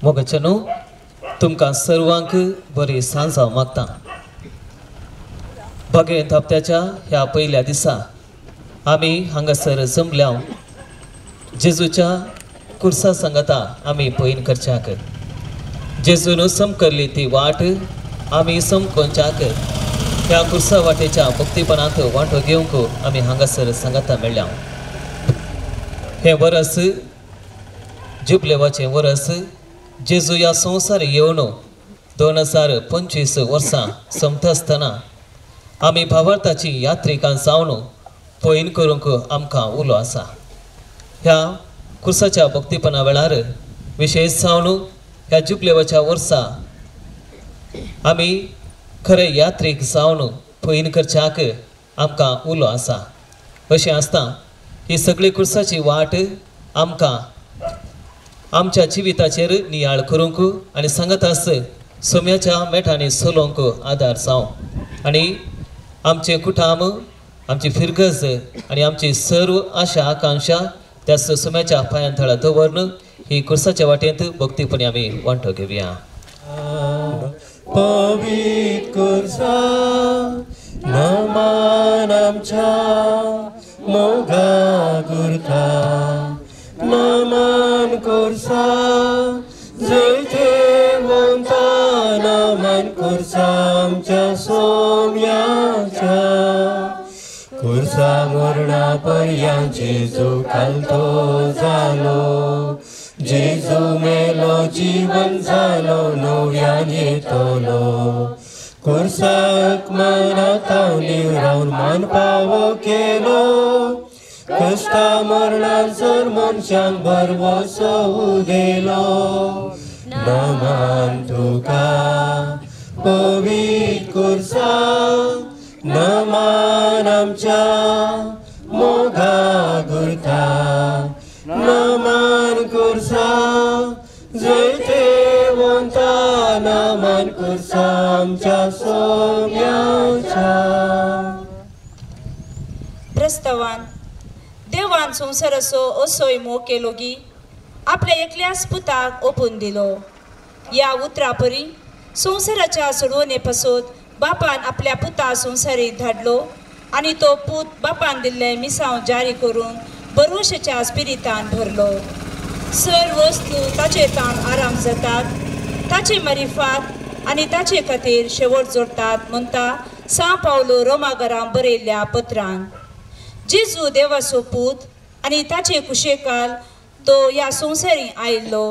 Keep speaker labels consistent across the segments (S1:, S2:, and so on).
S1: मोगाच्यानो, तुमकां सर्वांक बरी सांजांव मागता. बागेंत हप्त्याच्या ह्या पयल्या दिसा आमी हांगासर जमल्या जेजूच्या कुर्सा सांगता आमी पयन करच्याक. जेजून समकरली ती वाट आमी समकोवच्याक ह्या कुर्सा वाटेच्या भक्तीपणांत वांटो घेवंक आमी हांगासर सांगता मेळ्ळ्या. हें वरस जुबलेवाचें वरस. जेजू ह्या संवसार येवन 2025 वर्सां सोंपता आसतना आमी भावार्थाची यात्रिकां जावन पयन करूंक आमकां उलो आसा. ह्या कुर्साच्या भक्तीपणा वेळार विशेश जावन ह्या जुबलेवाच्या वर्सा आमी खरे यात्रीक जावन पयन करच्याक आमकां उलो आसा. अशें आसता ही सगळी कुर्साची वाट आमकां आमच्या जिविताचेर नियाळ करूंक आनी सांगत आस सोम्याच्या मेठांनी चलोवंक आदार जावं आनी आमचें कुटाम, आमची फिरगज आनी आमची सर्व आशा आकांक्षा त्या सोम्याच्या पांयां थळा दवरून ही कुर्साच्या वाटेंत भक्तीपणी आमी वांटो घेवया.
S2: पवित्र कुर्सा नमान आमच्या मोगा गुरथा, नमान कुर्सा जैतेवंता, नमान कुर्सा आमच्या सोम्याच्या. कुर्सा मरणा पर्यंत जेजू खालतो जालो, जेजू मेलो जीवन जालो नव्यान येतलो. कुर्साक मनातावन निवरावन मान पावो केलो, कश्टा मरणान सर मनशांक भरवसो उदेलो. नमान तुका पवित्र कुर्सा, नमान आमच्या मोगा गुरथा, नमान कुर्सा जैतेवंता, नमान कुर्सा आमच्या सोम्याच्या.
S3: प्रस्तावान देवान संवसाराचो असोय मोग केलो की आपल्या एकल्याच पुताक ओपून दिलो. ह्या उतरा परी संवसाराच्या सोडवणे पासत बापान आपल्या पुता संवसारीत धाडलो आनी तो पूत बापान दिल्लें मिसांव जारी करून भरवशाच्या स्पिरितान भरलो. सर्व वस्तू ताचे ताण आराम जातात, ताचे मरिफात आनी ताचे खातीर शेवट जोडटात म्हणटा सां पावलो रोमागरां बरयल्ल्या पत्रान. जेजू देवाचो पूत आनी ताचे कुशेकाल तो ह्या संवसारी आयिल्लो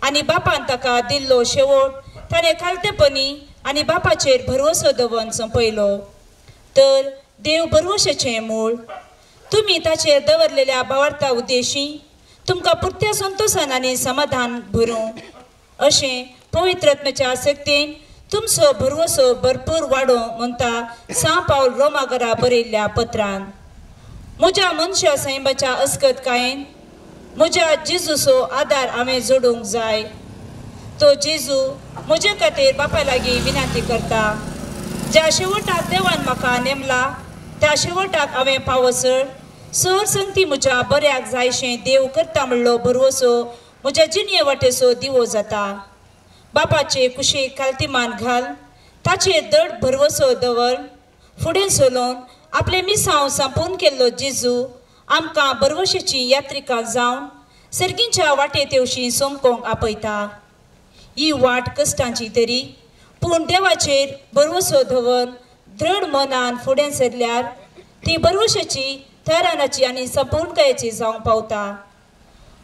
S3: आनी बापान ताका दिल्लो शेवट ताणें खालतेपणी आनी बापाचेर भरवसो दवरून सोंपयलो. तर देव भरवशाचें मूळ. तुमी ताचेर दवरलेल्या भावार्था उद्देशी तुमकां पुरत्या संतोशान आनी समाधान भरूं अशें पवित्र आत्म्याच्या शक्तीन तुमचो भरवसो भरपूर वाडोवंक म्हणटा सां पावल रोमागरा बरयल्ल्या पत्रान. म्हज्या मनशा सैमाच्या अस्कतकायेन म्हज्या जेजूचो आदार हांवें जोडूंक जाय. तो जेजू म्हजे खातीर बापा लागीं विनंती करता. ज्या शेवटाक देवान म्हाका नेमला त्या शेवटाक हांवें पावसर सर संगती म्हज्या बऱ्याक जायशें देव करता म्हणलो भरवसो म्हज्या जिणये वाटेचो दिवो जाता. बापाचे कुशीक खालतीमान घाल, ताचेर दड भरवसो दवर फुडें चलोवन आपलें मिसांव सांपून केल्लो जेजू आमकां भरवशेची यात्रिकां जावन सर्गींच्या वाटे तेवशी सोमकोंक आपयता. ही वाट कश्टांची तरी पूण देवाचेर भरवसो दवर दृढ मनान फुडें सरल्यार ती भरवशाची थरानाची आनी संपूर्णकायेची जावंक पावता.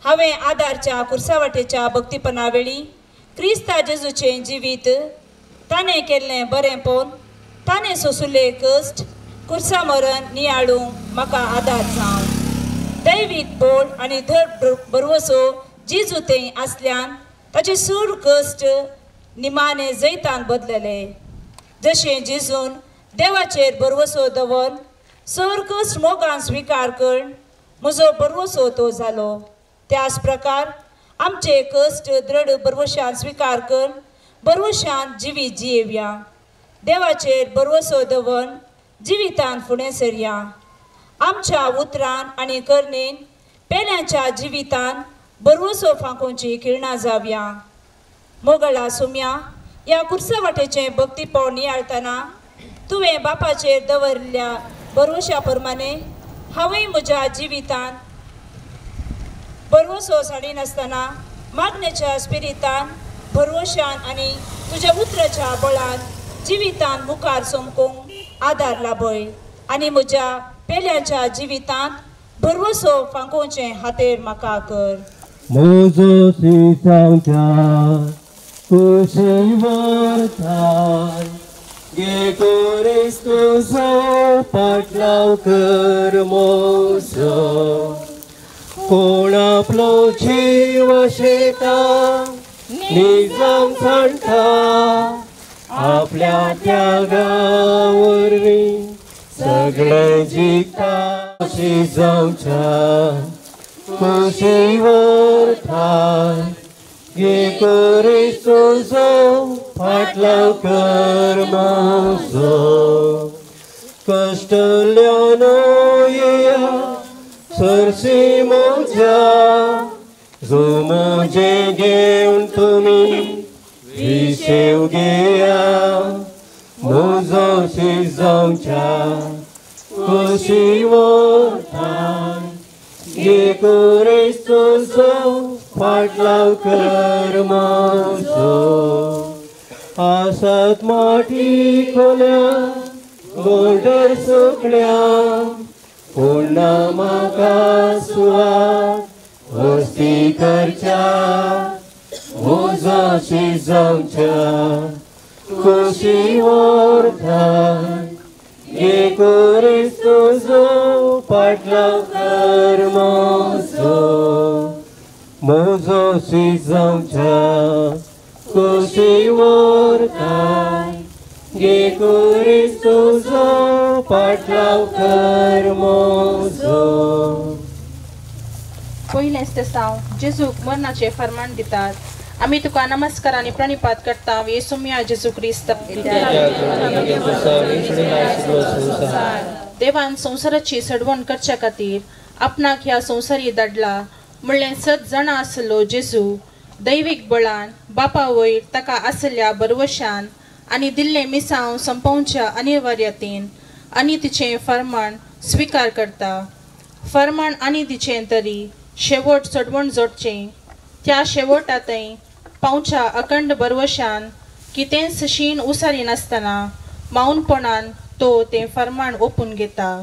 S3: हांवें आदारच्या कुर्सा वाटेच्या भक्तीपणा वेळी क्रिस्ता जेजूचें जिवीत, ताणें केल्लें बरेंपण, ताणें सोंसुल्ले कश्ट, कुर्सा मरण नियाळूंक म्हाका आदार जावं. दैवीक बोल आनी धड भरवसो जेजू थंय आसल्यान ताचे सूर कश्ट निमाणे जैतान बदलले. जशें जेजून देवाचेर भरवसो दवर सर कश्ट मोगान स्विकार कर म्हजो भरवसो तो जालो. त्याच प्रकार आमचे कश्ट दृढ भरवशान स्विकार कर भरवशान जिवीत जियेवया. देवाचेर भरवसो दवर जिवितान फुडें सरया. आमच्या उतरान आनी करणेन पेल्यांच्या जिवितान भरवसो फांकोवची किरणां जावया. मोगळा सुम्या ह्या कुर्सा वाटेचें भक्तीपण नियाळतना तुवें बापाचेर दवरिल्ल्या भरवश्या प्रमाणे हांवूय म्हज्या जिवितांत भरवसो साडिनासतना मागण्याच्या स्पिरितान भरवशान आनी तुज्या उतराच्या बळान जिवितान मुखार सोमकूंक आदार लाभय आनी म्हज्या पेल्याच्या जिवितांत भरवसो फांकोवचें हातेर म्हाका कर.
S2: म्हजो शिजावच्या कुशी वरताय गे क्रिस्तूचो पाटलाव कर मोसो कोण आपलो जीव शेता निजाम सांडटा आपल्या त्यागा वरवीं सगळें जिखता. शिजावच्या कुशी वरताय गे क्रिस्तूचो फाटलाव कर मोसो कश्टल्यानो येया सरसी म्हज्या जो म्हजें घेवन तुमी विशेव घेया म्हजो शिजावच्या कुशी वरताय गे क्रिस्तूचो फाटलाव कर मोसो आसात माटी खोल्या गोल्डर सुकण्या पूण ना म्हाका सुवात वस्ती करच्या म्हजो शिजावच्या कुशी वरताय गे क्रिस्तूचो पाटलाव कर मोसो म्हजो शिजावच्या कुशी वरताय गे क्रिस्तूचो पाटलाव कर मोसो.
S4: पयलेंच तेसांव जेजूक मरणाचें फर्मान दितात. आमी तुका नमस्कार आनी प्रणिपात करता येसुमिया जेजू क्रिस्त. देवान संवसाराची सडवण करच्या खातीर आपणाक ह्या संवसारी धाडला म्हणलें सत जाणा आसलो जेजू दैवीक बळान बापा वयर ताका आसल्या बरवशान आनी दिल्लें मिसांव संपोवच्या अनिवार्यतेन आनी तिचें फर्माण स्विकार करता. फर्माण आनी तिचें तरी शेवट चडवण जोडचें त्या शेवटांतय पावच्या अखंड बरवशान कितेंच शीण उसारिनासतना माऊनपणान तो तें फर्माण ओपून घेता.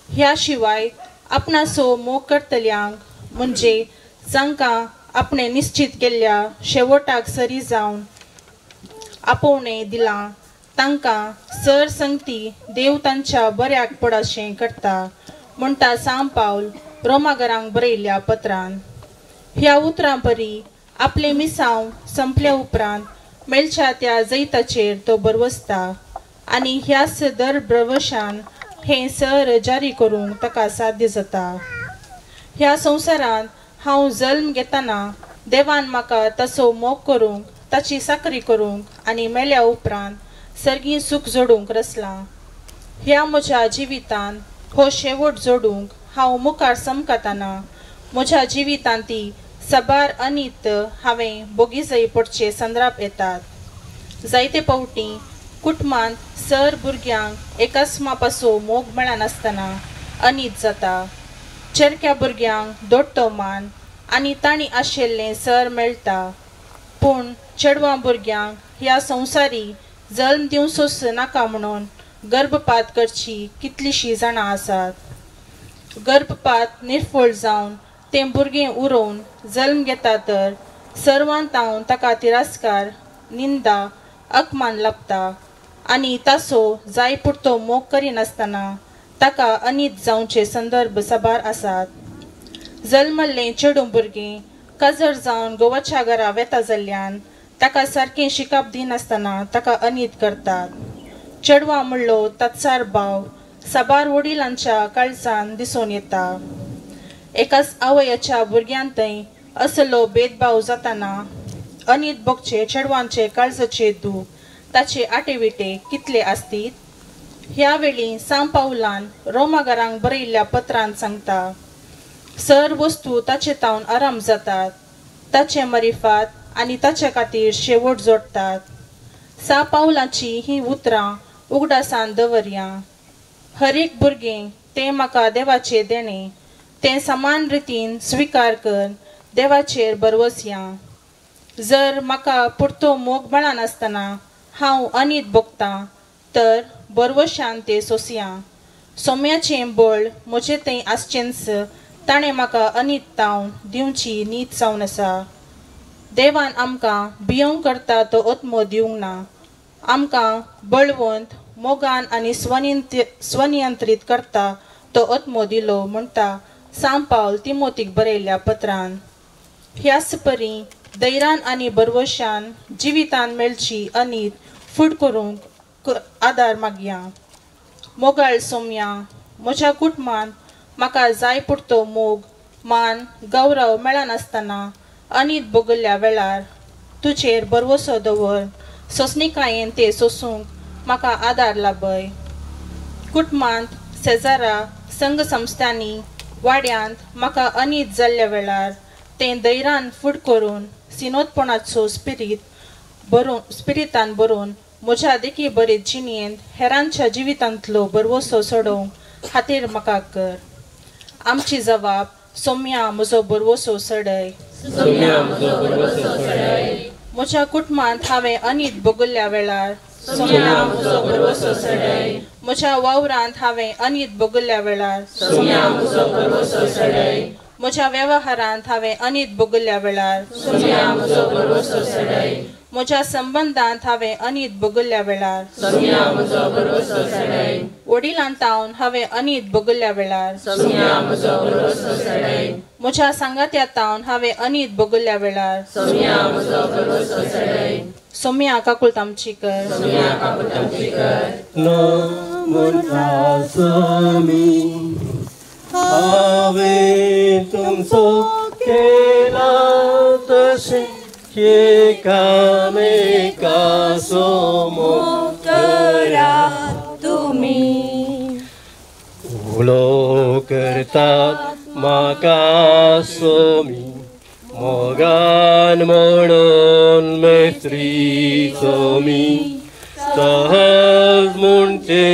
S4: ह्या शिवाय आपणासो मोग करतल्यांक म्हणजे जांकां आपणें निश्चित केल्ल्या शेवटाक सरी जावन आपोवणें दिलां तांकां सर संगती देव तांच्या बऱ्याक पडाशें करता म्हणटा सांव पावल रोमागरांक बरयल्ल्या पत्रान. ह्या उतरां परी आपलें मिसांव संपल्या उपरांत मेळच्या त्या जैताचेर तो बरवसता आनी ह्याच दर भरवशान हें सर जारी करूंक ताका साध्य जाता. ह्या संवसारांत हांव जल्म घेतना देवान म्हाका तसो मोग करूंक ताची साकरी करूंक आनी मेल्या उपरांत सर्गी सूख जोडूंक रचलां. ह्या म्हज्या जिवितांत हो शेवट जोडूंक हांव मुखार समकातना म्हज्या जिवितांत ती साबार अनित हांवें बोगीजय पडचे संद्राप येतात. जायते फावटी कुटुंबांत सर भुरग्यांक एकाच मापासो मोग मेळनासतना अनीत जाता. चेरक्या भुरग्यांक दोट्टो मान आनी तांणी आशिल्लें सर मेळटा पूण चेडवां भुरग्यांक ह्या संवसारी जल्म दिवचोच नाका म्हणून गर्भपात करची कितलींशीं जाणां आसात. गर्भपात निर्फळ जावन तें भुरगें उरोवन जल्म घेता तर सर्वांतावन ताका तिरस्कार निंदा अपमान लाभता आनी ताचो जाय पुरतो मोग करिनासतना ताका अनीत जावचे संदर्भ साबार आसात. जल्मल्लें चेडूं भुरगें काजर जावन गोवाच्या घरा वेता जाल्ल्यान ताका सारकें शिकप दिनासतना ताका अनीत करतात. चेडवां म्हणलो तात्सार भाव साबार वडिलांच्या काळजान दिसून येता. एकाच आवयाच्या भुरग्यांतय असलो भेदभाव जाताना अनीत भोगचे चेडवांचे काळजाचे दूख ताचे आटेविटे कितले आसतीत. ह्या वेळी सांव पावलान रोमागारांक बरयल्ल्या पत्रान सांगता सर वस्तू ताचे तावन आराम जातात ताचे मरिफात आनी ताच्या खातीर शेवट जोडटात. सा पावलाची ही उतरां उगडासान दवरया. हर एक भुरगें तें म्हाका देवाचें देणें, तें समान रितीन स्विकार कर, देवाचेर भरवसया. जर म्हाका पुरतो मोग मेळनासतना हांव अनीत भोगतां तर भरवशान तें सोंसया. सोम्याचें बळ म्हजें थंय आसचेंच, ताणें म्हाका अनीत तावन दिवची नीत जावन आसा. देवान आमकां भियोंक करता तो आत्मो दिवंक ना, आमकां बळवंत मोगान आनी स्वनियंत्रीत करता तो आत्मो दिलो म्हणटा सांत पावल तिमोतीक बरयल्ल्या पत्रान. ह्याच परी धैर्यान आनी भरवशान जिवितान मेळची अनीत फुड करूंक आदार मागया. मोगाळ सोम्या, म्हज्या कुटुंबान म्हाका जाय पुरतो मोग, मान, गौरव मेळनासतना अनीत भोगल्ल्या वेळार तुजेर भरवसो दवर सोंसणिकायेन ते सोसूंक म्हाका आदार लाभय. कुटुंबांत, शेजारा, संघ संस्थांनी, वाड्यांत म्हाका अनीत जाल्ल्या वेळार तें धैर्यान फुड करून सिनोदपणाचो स्पिरितान भरून म्हज्या देखी बरे जिणेंत हेरांच्या जिवितांतलो भरवसो सोडोवंक खातीर म्हाका कर. आमची जबाब सोम्या म्हजो भरवसो सडय. म्हज्या कुटुंबांत हांवें अनीत भोगल्ल्या वेळार सोम्या म्हजो भरवसो सडय. म्हज्या वावरांत हांवें अनीत भोगल्ल्या वेळार सोम्या म्हजो भरवसो सडय. म्हज्या वेव्हारांत हांवें अनीत भोगल्ल्या वेळार सोम्या म्हजो भरवसो सडय. म्हज्या संबंदांत हांवें अनीत भोगल्ल्या वेळार सोम्या म्हजो भरवसो सडय. वडिलांतावन हांवें अनीत भोगल्ल्या वेळार सोम्या म्हजो भरवसो सडय. म्हज्या सांगात्यातावन हांवें अनीत भोगल्ल्या वेळार सोम्या म्हजो भरवसो सडय. सोम्या काकुळट आमची कर.
S2: सोम्या काकुळट आमची कर. ना म्हणटा स्वामी हांवें तुमचो केला तशें एकामेकाचो मोग
S3: करात तुमी.
S2: उलो करतात म्हाका सोमी मोगान म्हणून मैत्री सोमी, सहज म्हणचे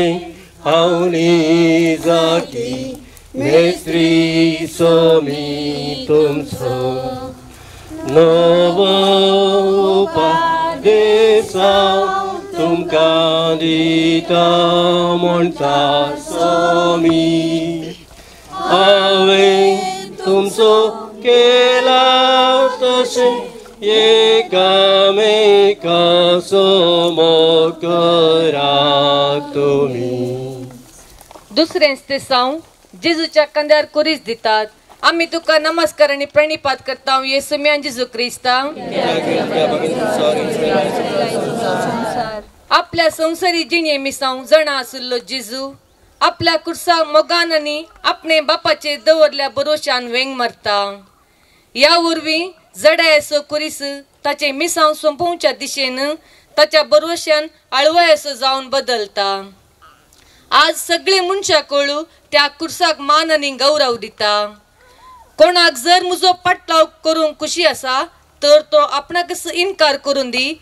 S2: हांव निजाकी मैत्री सोमी तुमचो. नवो उपदेसांव तुमकां दिता म्हणटा स्वामी, हांवें तुमचो केला तशें एकामेकाचो मोग करात तुमी.
S5: दुसरेंच ते साव जेजूच्या खांद्यार कुरीस दितात. आमी तुका नमस्कार आनी प्रणिपात करता येसुम्यान जेजू क्रिस्ता. आपल्या संवसारी जिणे मिसांव जाणा आशिल्लो जेजू आपल्या कुर्सा मोगान आनी आपणे बापाचेर दवरल्या भरोशान वेंग मारता. ह्या वरवीं जडायेचो कुरीस ताचे मिसांव सोंपोवच्या दिशेन ताच्या भरवशान आळवायेचो जावन बदलता. आज सगळे मनशां कळू त्या कुर्साक मान आनी गौरव दिता. कोणाक जर म्हजो पाटलाव करूंक खुशी आसा तर तो आपणाकच इनकार करून दी,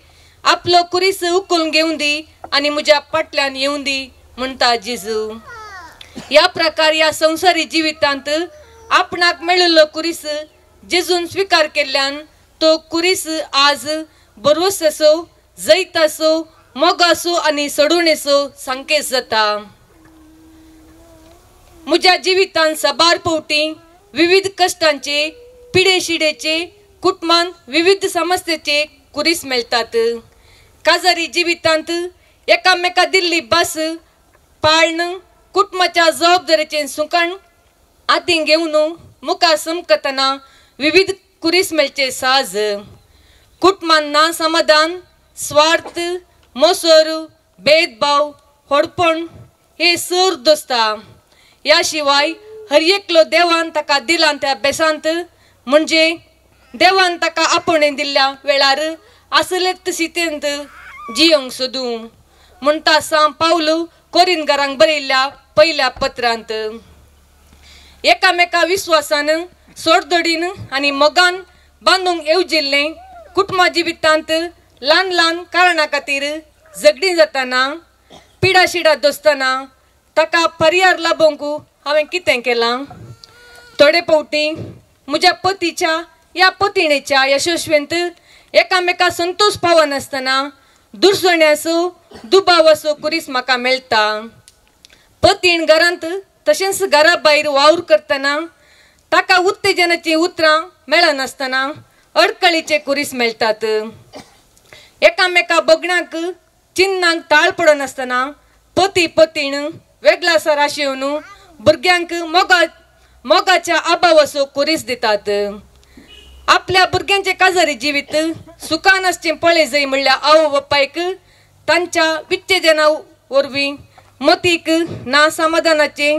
S5: आपलो कुरीस उखलून घेवन दी आनी म्हज्या पाटल्यान येवन दी म्हणटा जेजू. ह्या प्रकार ह्या संवसारी जिवितांत आपणाक मेळिल्लो कुरीस जेजून स्विकार केल्ल्यान तो कुरीस आज भरवसाचो, जैताचो, मोगाचो आनी सोडवणेचो संकेत जाता. म्हज्या जिवितांत साबार पवटी विविध कश्टांचे, पिडे शिडेचे, कुटुंबांत विविध समस्येचे कुरीस मेळटात. काजारी जिवितांत एकामेका दिल्ली भास पाळण, कुटुंबाच्या जबाबदारीचें सुकाण हातीं घेवन मुखार समकतना विविध कुरीस मेळचे साज. कुटुंबांत ना समाधान, स्वार्थ, मोसर, भेदभाव, होडपण हे सर दोस्ता. ह्या शिवाय हर एकलो देवान ताका दिलां त्या बेसांत म्हणजे देवान ताका आपोवणें दिल्ल्या वेळार आसले तशी जियोंक सोदूं म्हणटा सांत पावल कोरिनगारांक बरयल्ल्या पयल्या पत्रांत. एकामेका विस्वासान, सोडदोडीन आनी मोगान बांदूंक येवजिल्लें कुटुंबा जिवितांत ल्हान ल्हान कारणां खातीर झगडीं जातना, पिडा शिडा दोसतना ताका पर्यार लाबोवंक हांवें कितें केलां? थोडे फावटी म्हज्या पतीच्या या पतिणेच्या यशस्वींत एकामेका संतोश पावनासतना दुरसण्याचो दुबावाचो कुरीस म्हाका मेळटा. पतीण घरांत तशेंच घरा भायर वावर करतना ताका उत्तेजनाचीं उतरां मेळनासतना अडकळीचे कुरीस मेळटात. एकामेका बगणाक चिन्नांक ताळ पडनासतना पती पतीण वेगळा सराश येवन भुरग्यांक मोगाच्या अभावाचो कुरीस दितात. आपल्या भुरग्यांचे काजारी जिवीत सुखान आसचें पळय जाय म्हणल्यार आवय बापायक तांच्या विच्छेदना वरवीं मतीक ना समाधानाचे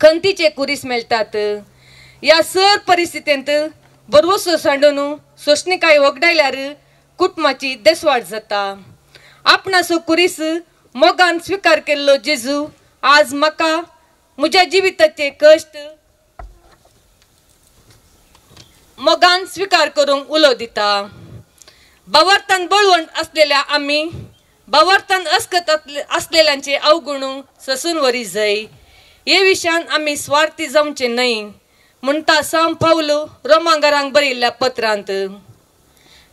S5: खंतीचे कुरीस मेळटात. ह्या सर परिस्थितींत बरवसो सांडून सोंसणीकाय वगडायल्यार कुटुंबाची देसवाड जाता. आपणाचो कुरीस मोगान स्विकार केल्लो जेजू आज म्हाका म्हज्या जिविताचे कश्ट मोगान स्विकार करूंक उलो दिता. भावार्थान बळवंत आसलेल्या आमी भावार्थान अस्कत आसलेल्यांचे अवगुण ससून वरी जाय. हे विशयान आमी स्वार्थी जावचे न्हय म्हणटा सांव पावलो रोमांगारांक बरयल्ल्या पत्रांत.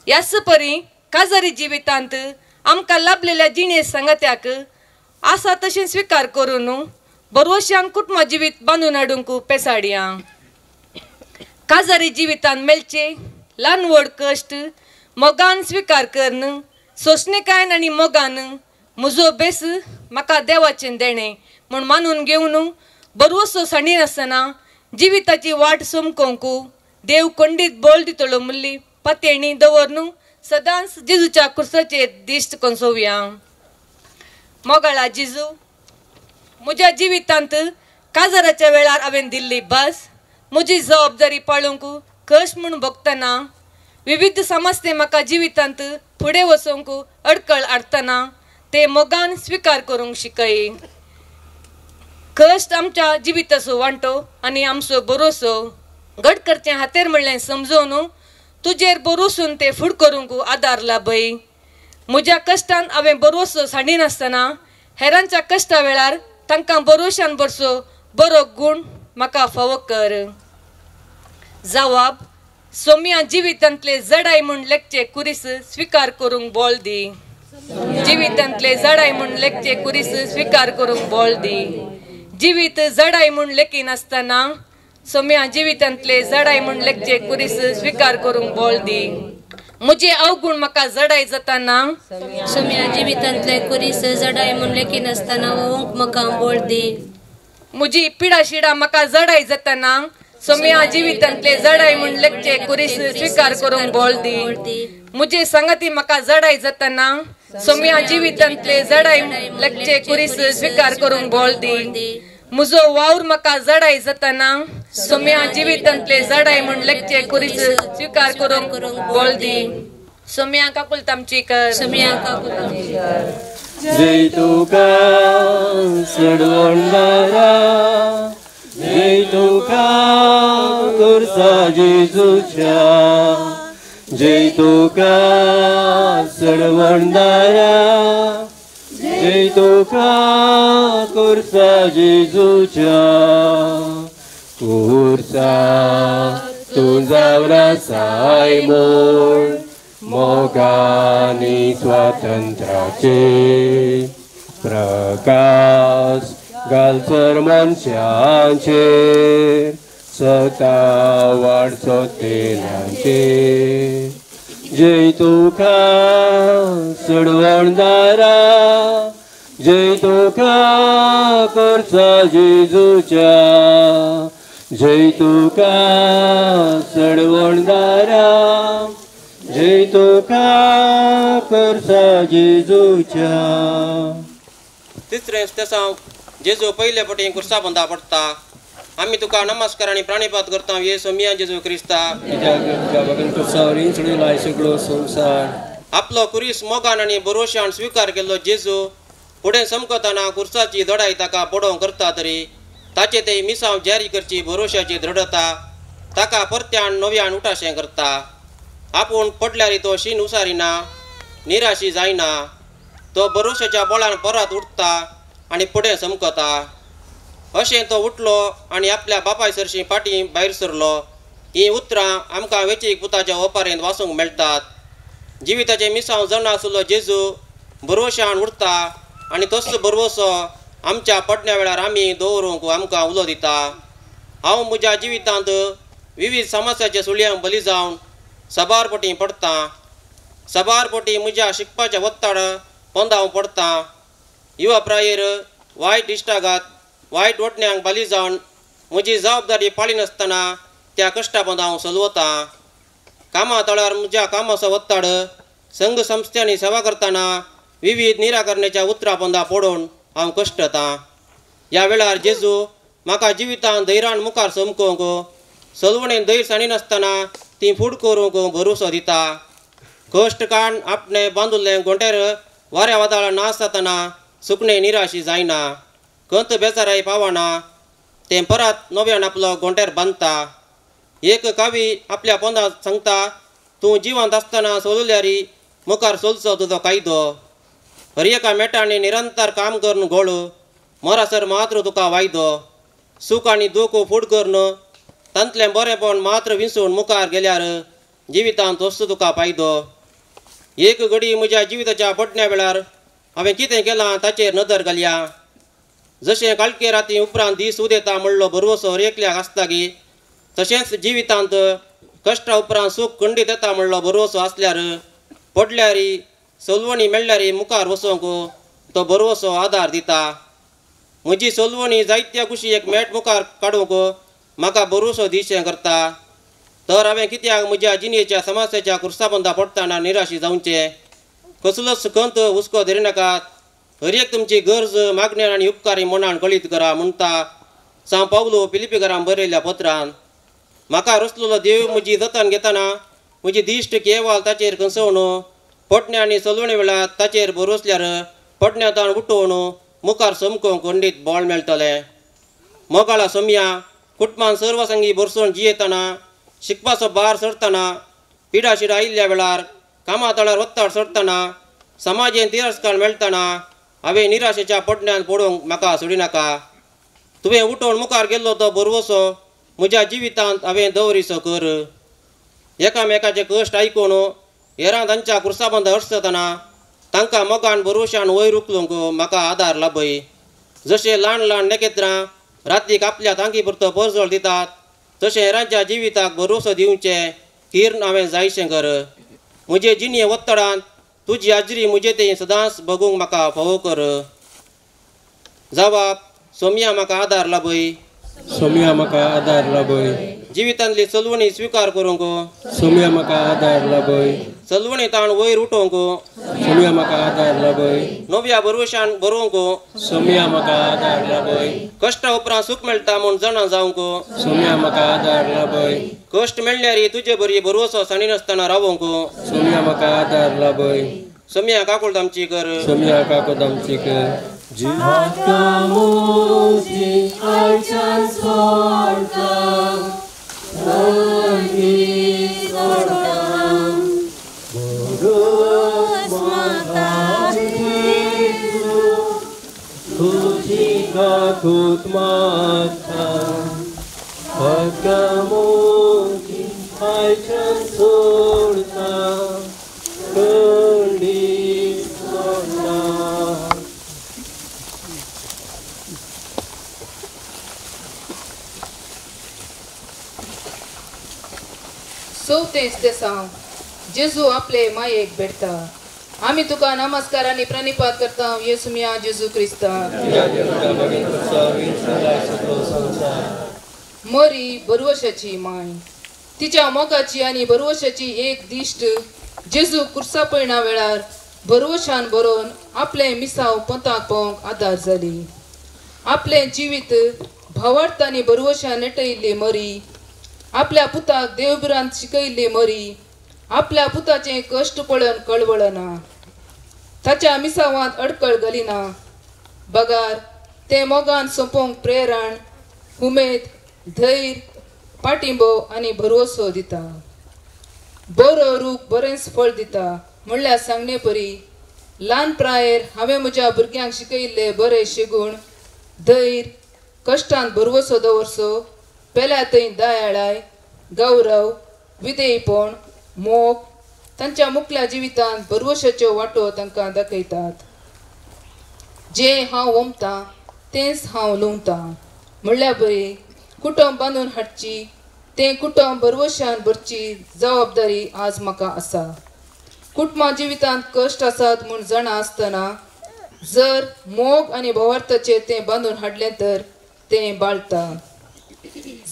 S5: ह्याच परी काजारी जिवितांत आमकां लाभलेल्या जिणे सांगात्याक आसा तशें स्विकार करून बरवशान कुटुंबा जिवीत बांदून हाडूंक पेसाडया. काजारी जिवितान मेळचे ल्हान व्हड कश्ट मोगान स्विकार करून सोंसणीकायन आनी मोगान म्हजो बेस म्हाका देवाचें देणें म्हूण मानून घेवन बरवसो सांडिनासतना जिविताची वाट समकोवंक देव खंडीत बळ दितलो मुल्ली पातयेणी दवरून सदांच जेजूच्या कुर्साचेर दिश्ट कोसोवया. मोगाळा जेजू, म्हज्या जिवितांत काजाराच्या वेळार हांवें दिल्ली भास म्हजी जबाबदारी पाळूंक कश्ट म्हूण भोगतना, विविध समस्ये म्हाका जिवितांत फुडें वचूंक अडकळ हाडटना ते मोगान स्विकार करूंक शिकय. कश्ट आमच्या जिविताचो वांटो आनी आमचो भरोसो घट करचें हातेर म्हणलें समजून तुजेर भरोसून ते फुड करूंक आदार लाभय. म्हज्या कश्टान हांवें भरोसो सांडिनासतना हेरांच्या कश्टा वेळार तांकां भरोशान भरसो बरो गूण म्हाका फावो कर. जवाब सोम्या जिवितांतले जडाय म्हूण लेखचे कुरीस स्विकार करूंक बोल दी. जिवितांतले जडाय म्हूण लेखचे कुरीस स्विकार करूंक बोल दी. जिवीत जडाय म्हूण लेखिनासतना सोम्या जिवितांतले जडाय म्हूण लेखचे कुरीस स्विकार करूंक बोल दी. म्हजे अवगुण म्हाका जडाय जातना
S6: सोम्या जिवितांतले कुरीस जडाय म्हूण लेखिनासतना ओंक म्हाका बोल दी.
S5: म्हजी पिडा शिडा म्हाका जडाय जातना सोम्या जिवितांतले जडाय म्हूण लेखचे कुरीस स्विकार करूंक बोल दी. म्हजे सांगाती म्हाका जडाय जातना सोम्या जिवितांतले जडाय लेखचे कुरीस स्विकार करूंक बोल दी. म्हजो वावर म्हाका जडाय जातना सोम्या जिवितांतले जडाय म्हूण लेखचे कुरीस स्विकार करूंक बोल दी. सोम्या काकुळट आमची कर.
S6: सोम्या काकुळट आमची कर.
S2: जय तुका सडवणदारा, जय तुका कुर्सा जेजूच्या, जय तुका सडवणदारा, जय तुका कुर्सा जेजूच्या. कुर्सा तूं जावन आसाय म्हूण मोगानी स्वातंत्र्याचे प्रकाश घालसर मनशांचेर सता वाडचो तेलांचेर. जय तुका सडवणदारा, जय तुका करचा जेजूच्या, जय तुका सडवणदारा, जय तुका करचा जेजूच्या.
S7: तिसरें तेसांव जेजू पयले पटी कुर्सा बंदा पडटा. आमी तुका नमस्कार आनी प्राणिपात करता ये सोमिया जेजू क्रिस्ता.
S2: सगळो संवसार
S7: आपलो कुरीस मोगान आनी भरोशान स्विकार केल्लो जेजू फुडें समकतना कुर्साची दडाय ताका पडोवंक करता तरी ताचे ते मिसांव जारी करची भरोशाची दृढता ताका परत्यान नव्यान उठाशें करता. आपूण पडल्यार तो शीन उसारिना, निराशी जायना। तो भरोश्याच्या बळान परत उठता आनी फुडें समकता। अशें तो उठलो आनी आपल्या बापाय सरशी फाटीं भायर सरलो। हीं उतरां आमकां वेचीक पुताच्या ओपारेंत वाचूंक मेळटात। जिविताचें मिसांव जाणा आशिल्लो जेजू भरवशान उरता आनी तोच भरवसो आमच्या पडण्या वेळार आमी दवरूंक आमकां उलो दिता। हांव म्हज्या जिवितांत विविध समस्याच्या सुळयांक बली जावन साबार पटी पडटा। साबार पटी म्हज्या शिकपाच्या वत्ताड पोंदा हांव पडटा। युवा प्रायेर वायट इश्टागात वायट वटण्यांक बली जावन म्हजी जबाबदारी पाळिनासतना त्या कश्टा पोंदा हांव सलवता। कामा तळार म्हज्या कामाचो वत्ताड संघ संस्थ्यांनी सेवा करतना विविध निराकरणाच्या उतरां पोंदा पडून हांव कश्टता। ह्या वेळार जेजू म्हाका जिवितान धैर्यान मुखार समकोवंक सलवणेन धैर्य सांडिनासतना ती फूड करूंक भरोसो दिता। कश्ट काण आपणें बांदुल्लें गोंटेर वाऱ्या वादळां नाश जातना सुकणें निराशी जायना, कंत बेजाराय पावना, तें परत नव्यान आपलो गोंटेर बांदता। एक कावी आपल्या पोंदांत सांगता, तूं जिवंत आसतना सोलल्यार मुखार सोलचो तुजो कायदो। हर एका मेटांनी निरंतर काम करून गोळ मरासर मात्र तुका वायदो। सूख आनी दूख फूड करून तांतलें बरेंपण मात्र विंचून मुखार गेल्यार जिवितांत तोच तुका फायदो। एक घडी म्हज्या जिविताच्या पडण्या वेळार हांवें कितें केलां ताचेर नदर घालया। जशें काळखे राती उपरांत दीस उदेता म्हणलो भरवसो हर एकल्याक आसता गी, तशेंच जिवितांत कश्टा उपरांत सूख खंडीत येता म्हणलो भरवसो आसल्यार पडल्यार सलवणी मेळ्ळ्यार मुखार वचोंक तो भरवसो आदार दिता। म्हजी सलवणी जायत्या कुशी एक मेट मुखार काडूंक म्हाका भरवसो दिशें करता। तर हांवें कित्याक म्हज्या जिणेच्या समस्याच्या कुर्साबंदा पडटना निराशी जावचें? कसलोच खंत हुस्को धरिनाकात, हर एक तुमची गरज मागण्या आनी उपकारी मनान कळीत करा म्हणटा सांव पावलो फिलिपीकरान बरयल्ल्या पत्रान। म्हाका रचलेलो देव म्हजी जतन घेतना म्हजी दिश्ट केवल ताचेर कंसोवन पडण्या आनी सलवणे वेळार ताचेर भरवसल्यार पडण्यांत उठोवन मुखार समकोवंक खंडीत बळ मेळटलें। मोगाळा सोमया कुटुंबान सर्वसंगी भरसून जियेतना शिकपाचो भार सरतना पिडाशिडा आयिल्ल्या वेळार कामा तळार वत्ताड सरतना समाजेन तिरस्कार मेळटना हांवें निराशेच्या पडण्यान पडूंक म्हाका सोडिनाका। तुवें उठोवन मुखार गेल्लो तो भरवसो म्हज्या जिवितांत हांवें दवरिसो कर। एकामेकाचे कश्ट आयकून हेरां तांच्या कुर्साबंद अडचतना तांकां मोगान भरवशान वयर उखलूंक म्हाका आदार लाभय। जशें ल्हान ल्हान नखेत्रां रातीक आपल्या तांकी पुरतो परजळ दितात तशें हेरांच्या जिविताक भरवसो दिवचें किर्ण हांवें जायशें कर। म्हजे जिणये वत्तडांत तुजी हाजरी म्हजे तें सदांच बगूंक म्हाका फावो कर। जवाब सोमया म्हाका आदार लाभय।
S2: सोमया म्हाका आदार लाभय।
S7: जिवितांतली चलवणी स्विकार करूंक
S2: सोमया म्हाका आदार लाभय।
S7: चलवणी ताण वयर उठोवंक
S2: सोमया म्हाका आदार लाभय।
S7: नव्या भरवशान बरोवंक
S2: सोमया म्हाका आदार लाभय।
S7: कश्टा उपरांत सूख मेळटा म्हूण जाणा जावंक
S2: सोमया म्हाका आदार लाभय।
S7: कश्ट मेळ्ळ्यार तुजे बरी भरवसो सांडिनासतना रावोंक
S2: सोमया म्हाका आदार लाभय।
S7: सोमया काकुळट आमची कर।
S2: सोमया काकुळट आमची कर।
S4: चवथेंच देसांव जेजू आपले मायेक भेटता। आमी तुका नमस्कार आनी प्रणिपात करता येसुमिया जेजू क्रिस्ता। मरी बरवशाची माय तिच्या मोगाची आनी बरवशाची एक दिश्ट जेजू कुर्सा पयणा वेळार बरवशान बरोवन आपले मिसाव पंताक पावोवंक आदार जाली। आपलें जिवीत भावार्थ आनी बरवशान नटयिल्ली मरी आपल्या पुताक देवभिरांत शिकयिल्ली मरी आपल्या पुताचें कश्ट पळोवन कळवळना, ताच्या मिसावांत अडकळ घालिना, बगार तें मोगान सोंपोवंक प्रेरण उमेद धैर्य पाठिंबो आनी भरवसो दिता।
S8: बरो रूख बरेंच फळ दिता म्हणल्यार सांगणे परी ल्हान प्रायेर हांवें म्हज्या भुरग्यांक शिकयिल्ले बरे शिगूण धैर्य कश्टान भरवसो दवरचो पेल्या थंय दयाळाय गौरव विधेयपण मोग तांच्या मुखल्या जिवितांत भरवशाच्यो वांटो तांकां दाखयतात. जें हांव ओमतां तेंच हांव लुंवतां म्हणल्यार बरी कुटुंब बांदून हाडची तें कुटुंब भरवशान भरची जबाबदारी आज म्हाका आसा. कुटुंबा जिवितांत कश्ट आसात म्हूण जाणा आसतना जर मोग आनी भवार्थाचेर तें बांदून हाडलें तर तें बाळता.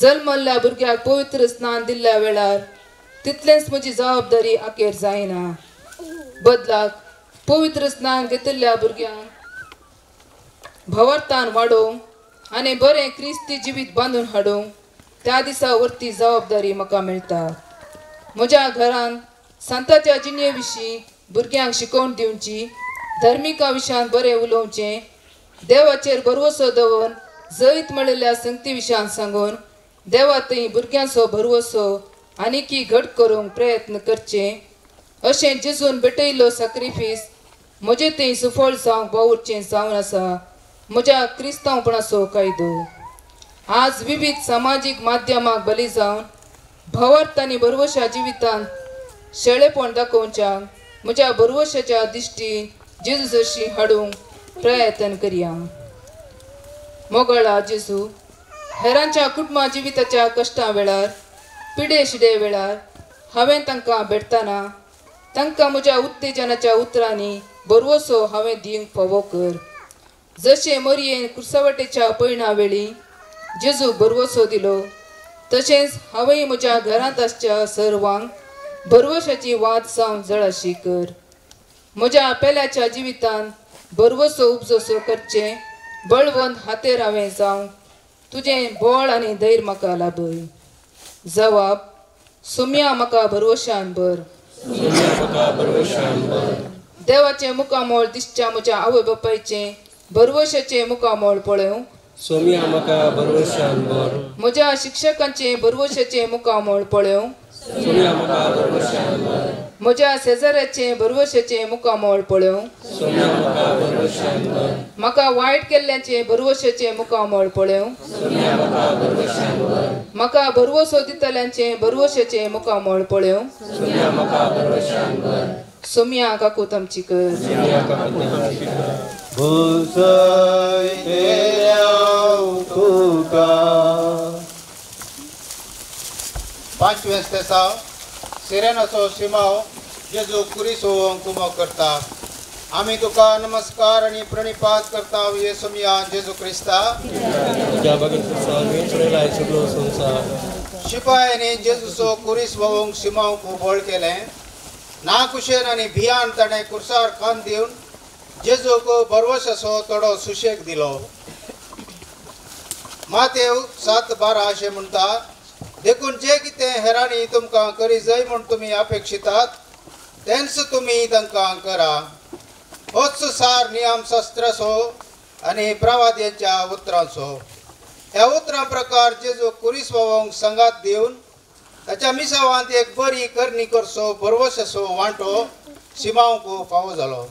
S8: जल्मल्ल्या भुरग्याक पवित्र स्नान दिल्ल्या वेळार तितलेंच म्हजी जबाबदारी अखेर जायना. बदलाक पवित्र स्नान घेतिल्ल्या भुरग्यांक भवार्थान वाडोवंक आनी बरें क्रिस्ती जिवीत बांदून हाडूंक त्या दिसा वरती जबाबदारी म्हाका मेळटा. म्हज्या घरांत सांताच्या जिणे विशीं भुरग्यांक शिकोवन दिवची, धर्मिका विशयान बरें उलोवचें, देवाचेर भरवसो दवरून जैत मेळिल्ल्या संगती विशयान सांगून देवा थंय भुरग्यांचो भरवसो आनीकी घट करूंक प्रयत्न करचे. अशें जेजून भेटयल्लो साक्रिफीस म्हजे थंय सुफळ जावंक वावुरचें जावन आसा म्हज्या क्रिस्तांवपणाचो कायदो. आज विविध सामाजीक माध्यमाक बली जावन भावार्थ आनी भरवशा जिवितांत शेळेपण दाखोवच्या म्हज्या भरवशाच्या दिश्टीन जेजू जशी हाडूंक प्रयत्न करया. मोगळा जेजू, हेरांच्या कुटुंबा जिविताच्या कश्टां वेळार पिडे शिडे वेळार हांवें तांकां भेटतना तांकां म्हज्या उत्तेजनाच्या उतरांनी भरवसो हांवें दिवंक फावो कर. जशें मरयेन कुर्सावाटेच्या पयणा वेळी जेजूक भरवसो दिलो तशेंच हांवें म्हज्या घरांत आसच्या सर्वांक भरवशाची वाद जावन जळाशी कर. म्हज्या पेल्याच्या जिवितांत भरवसो उपजसो करचें बळवंत हातेर हांवें जावंक तुजें बळ आनी धैर्य म्हाका लाभय. जवाब सुम्या म्हाका भरवशान भर. देवाचें मुखामळ दिसच्या म्हज्या आवय बापायचें भरवशाचें मुखामळ पळोवंक
S2: सोम्या म्हाका भरवशान भर.
S8: म्हज्या शिक्षकांचें भरवशाचें मुखामळ पळोवंक
S2: सोम्या म्हाका भरवशान भर.
S8: म्हज्या शेजाऱ्याचें भरवशाचें मुखामळ पळोवंक
S2: सोम्या म्हाका भरवशान भर.
S8: म्हाका वायट केल्ल्याचें भरवशाचें मुखामळ पळोवंक
S2: सोम्या म्हाका भरवशान भर.
S8: म्हाका भरवसो दितल्यांचें भरवशाचें मुखामळ पळोवंक
S2: सोम्या म्हाका भरवशान भर.
S8: सोम्या काकूत आमची कर.
S9: पांचवें तेसांव सिरेनाचो शिमाव जेजू कुरीस होवंक कुमक करता. आमी तुका नमस्कार आनी प्रणिपात करता येसुमिया जेजू क्रिस्ता. शिपायांनी जेजूचो कुरीस व्होवंक शिमावंक बळ केलें. नाकुशेन आनी भियान ताणें कुर्सार कान दिवन जेजूक भरवशाचो थोडो सुशेग दिलो. मातेव 7:12 अशें म्हणटा, देखून जे कितें हेरांनी तुमकां करी जाय म्हूण तुमी अपेक्षितात तेंच तुमी तांकां करा. होच सार नियमशास्त्राचो आनी प्रवाद्यांच्या उतरांचो. ह्या उतरां प्रकार जेजू कुरीस व्होवंक सांगात दिवन ताच्या मिसावांत एक बरी करणी करचो भरवशाचो वांटो शिमावंक फावो जालो.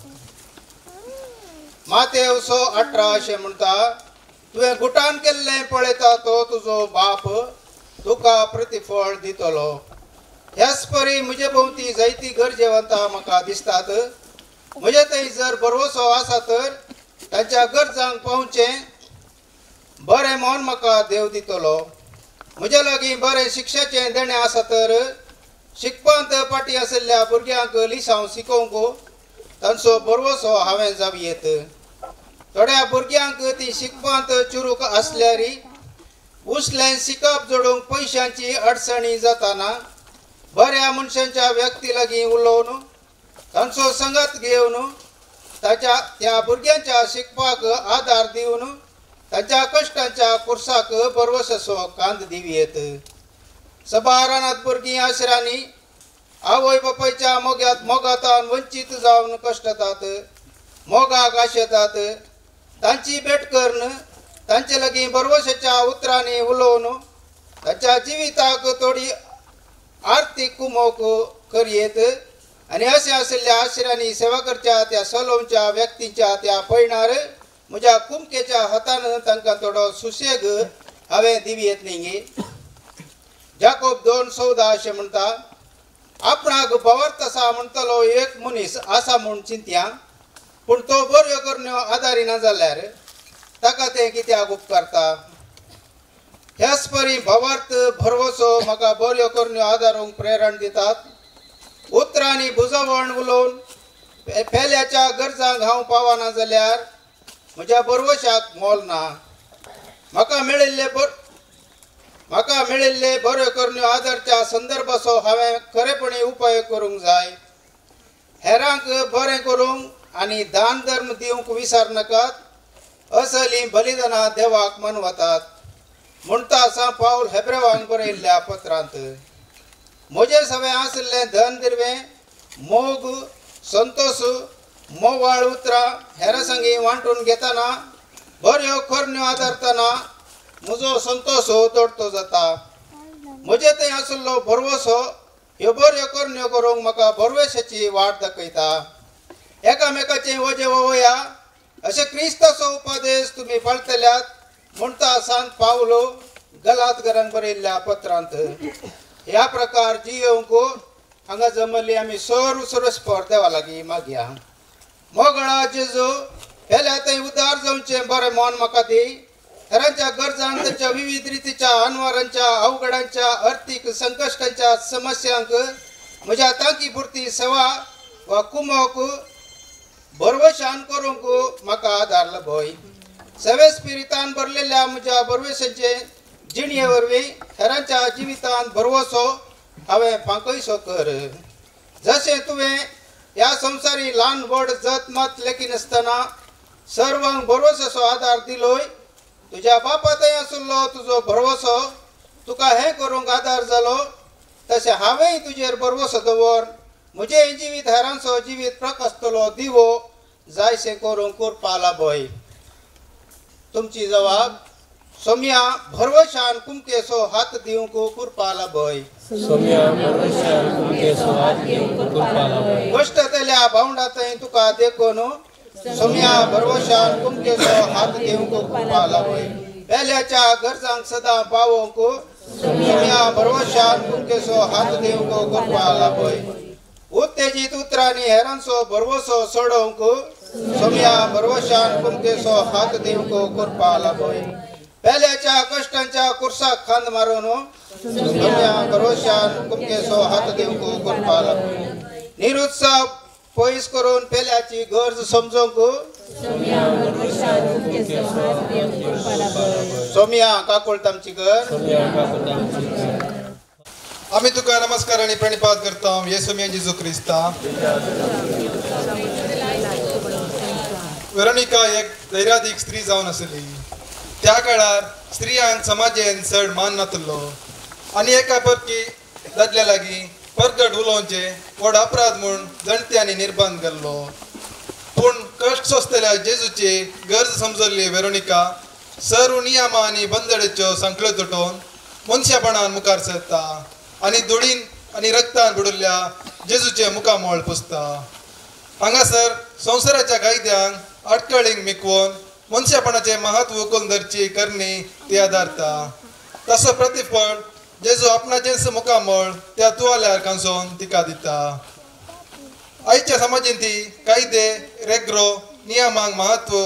S9: मातेव 6:18 अशें म्हणटा, तुवें गुटान केल्लें पळयता तो तुजो बाप तुका प्रतिफळ दितलो. ह्याच परी म्हजे भोंवती जायती गरजेवंतां म्हाका दिसतात. म्हजे थंय जर भरवसो आसा तर तांच्या गरजांक पावचें बरें मन म्हाका देव दितलो. म्हज्या लागीं बरें शिक्षाचें देणें आसा तर शिकपांत फाटीं आशिल्ल्या भुरग्यांक लिसांव शिकोवंक तांचो भरवसो हांवें जावयेत. थोड्या भुरग्यांक ती शिकपांत चुरूक आसल्यार उसलें शिकप जोडूंक पयशांची अडचणी जाताना बऱ्या मनशांच्या व्यक्ती लागीं उलोवन तांचो संगत घेवन ताच्या त्या भुरग्यांच्या शिकपाक आदार दिवन तांच्या कश्टांच्या कुर्साक भरवशाचो कांद दिवयेत. सबार अनाथ भुरगीं आश्रांनी आवय बापायच्या मोगातान वंचीत जावन कश्टतात, मोगाक आशेतात. तांची भेट करून तांचे लागीं भरवशाच्या उतरांनी उलोवन तांच्या जिविताक थोडी आर्थीक कुमोक करयेत आनी अशें आशिल्ल्या आशिरांनी सेवा करच्या त्या सलोमच्या व्यक्तींच्या त्या पयणार म्हज्या कुमकेच्या हातान तांकां थोडो सुशेग हांवें दिवयेत न्ही. जाकोब 2:14 अशें म्हणटा, आपणाक भावार्थ आसा म्हणटलो एक मनीस आसा म्हूण चिंतया, पूण तो बऱ्यो करण्यो आदारिना जाल्यार ताका तें कित्याक उपकारता. ह्याच परी भावार्थ भरवसो म्हाका बऱ्यो करण्यो आदारूंक प्रेरण दितात. उतरांनी बुजवण उलोवन पेल्याच्या गरजांक हांव पावना जाल्यार म्हज्या भरवशाक मोल ना. म्हाका मेळिल्ले बऱ्यो करण्यो आदारच्या संदर्भाचो हांवें खरेपणी उपाय करूंक जाय. हेरांक बरें करूंक आनी दान धर्म दिवंक विसर नाकात. असली बलिदानां देवाक मनवतात म्हणटा आसा पावल हेब्रेवांक बरयल्ल्या पत्रांत. म्हजें सगळें आशिल्लें धन दिर्वें मोग संतोष मोवाळ उतरां हेरां संगी वांटून घेतना बऱ्यो करण्यो आदारतना म्हजो संतोष दोडतो जाता. म्हजे थंय आशिल्लो भरवसो ह्यो बऱ्यो करण्यो करूंक म्हाका भरवशाची वाट दाखयता. एकामेकाचें वजें वोवया अशें क्रिस्ताचो उपदेश तुमी पाळटल्यात म्हणटा सांत पावलो गलातगरांक बरयल्ल्या पत्रांत. ह्या प्रकार जियोवंक हांगा जमल्ली आमी सर्व सर्वस्पर देवा लागीं मागया. मोगळा जेजू पेल्या थंय उदार जावचें बरें मन म्हाका दी. हेरांच्या गरजांक तांच्या विविध रितीच्या अनवारांच्या अवघडांच्या अर्थीक संकश्टांच्या समस्यांक म्हज्या तांकी पुरती सेवा वा कुमोक भरवशान करूंक म्हाका आदार लभय. सवे स्पिरितान भरलेल्या म्हज्या भरवशाचे जिणये वरवीं हेरांच्या जिवितांत भरवसो हांवें फांकयसो कर. जशें तुवें ह्या संवसारी ल्हान व्हड जत मत लेखिनासतना सर्वांक भरवसाचो आदार दिलोय, तुज्या बापा थंय आशिल्लो तुजो भरवसो तुका हें करूंक आदार जालो, तशें हांवेंय तुजेर भरवसो दवर म्हजें जिवीत हेरांचो जिवीत प्रकाशतलो दिवो जायशें करूंक कृपा लाभय. तुमची जवाब सोम्या भरवशान कुमकेसो हात दिवंक कृपा लाभय.
S2: सोम्या भरवशान कुमकेसो हात दिवंक कृपा लाभय.
S9: कश्टांतल्या भावंडा थंय तुका देखून सोम्या भरवशान कुमकेसो हात दिवंक कृपा लाभय. पेल्याच्या गरजांक सदां पावोवंक सोम्या भरवशान कुमकेसो हात दिवंक कृपा लाभय. उत्तेजीत उतरांनी हेरांचो भरवसो सोडोवंक सोम्या भरवशान कुमकेसो हात दिवंक कृपा लाभय. पेल्याच्या कश्टांच्या कुर्साक खांद मारून सोम्या भरवशान कुमकेसो हात दिवंक कृपा लाभय. निरुत्साह पयस करून पेल्याची गरज समजूंक सोम्या काकुळट आमची कर.
S10: आमी तुका नमस्कार आनी प्रणिपात करता येसू मिया जेजू क्रिस्ता. वेरोनिका एक धैर्यादीक स्त्री जावन आसली. त्या काळार स्त्रियांक समाजेन चड मान नातलो आनी एका परकी दादल्या लागीं परगट उलोवचें व्हड अपराध म्हूण जाणट्यांनी निर्बंध केल्लो. पूण कश्ट सोंसतल्या जेजूची गरज समजल्ली वेरोनिका सर्व नियमां आनी बंदडेच्यो सांखळ्यो तुटोवन मनशापणान मुखार सरता आनी धुळीन आनी रक्तान बुडिल्ल्या जेजूचें मुखामळ पुसता. हांगासर संवसाराच्या कायद्यांक आडखळींक मिकवोन मनशापणाचें महत्व उखलून धरची करणी ती आदारता. तसो प्रतिफळ जेजू आपणाचेंच मुखामळ त्या तुवाल्यार कांसोवन तिका दिता. आयच्या समाजेंत ती कायदे रेग्रो नियमांक महत्व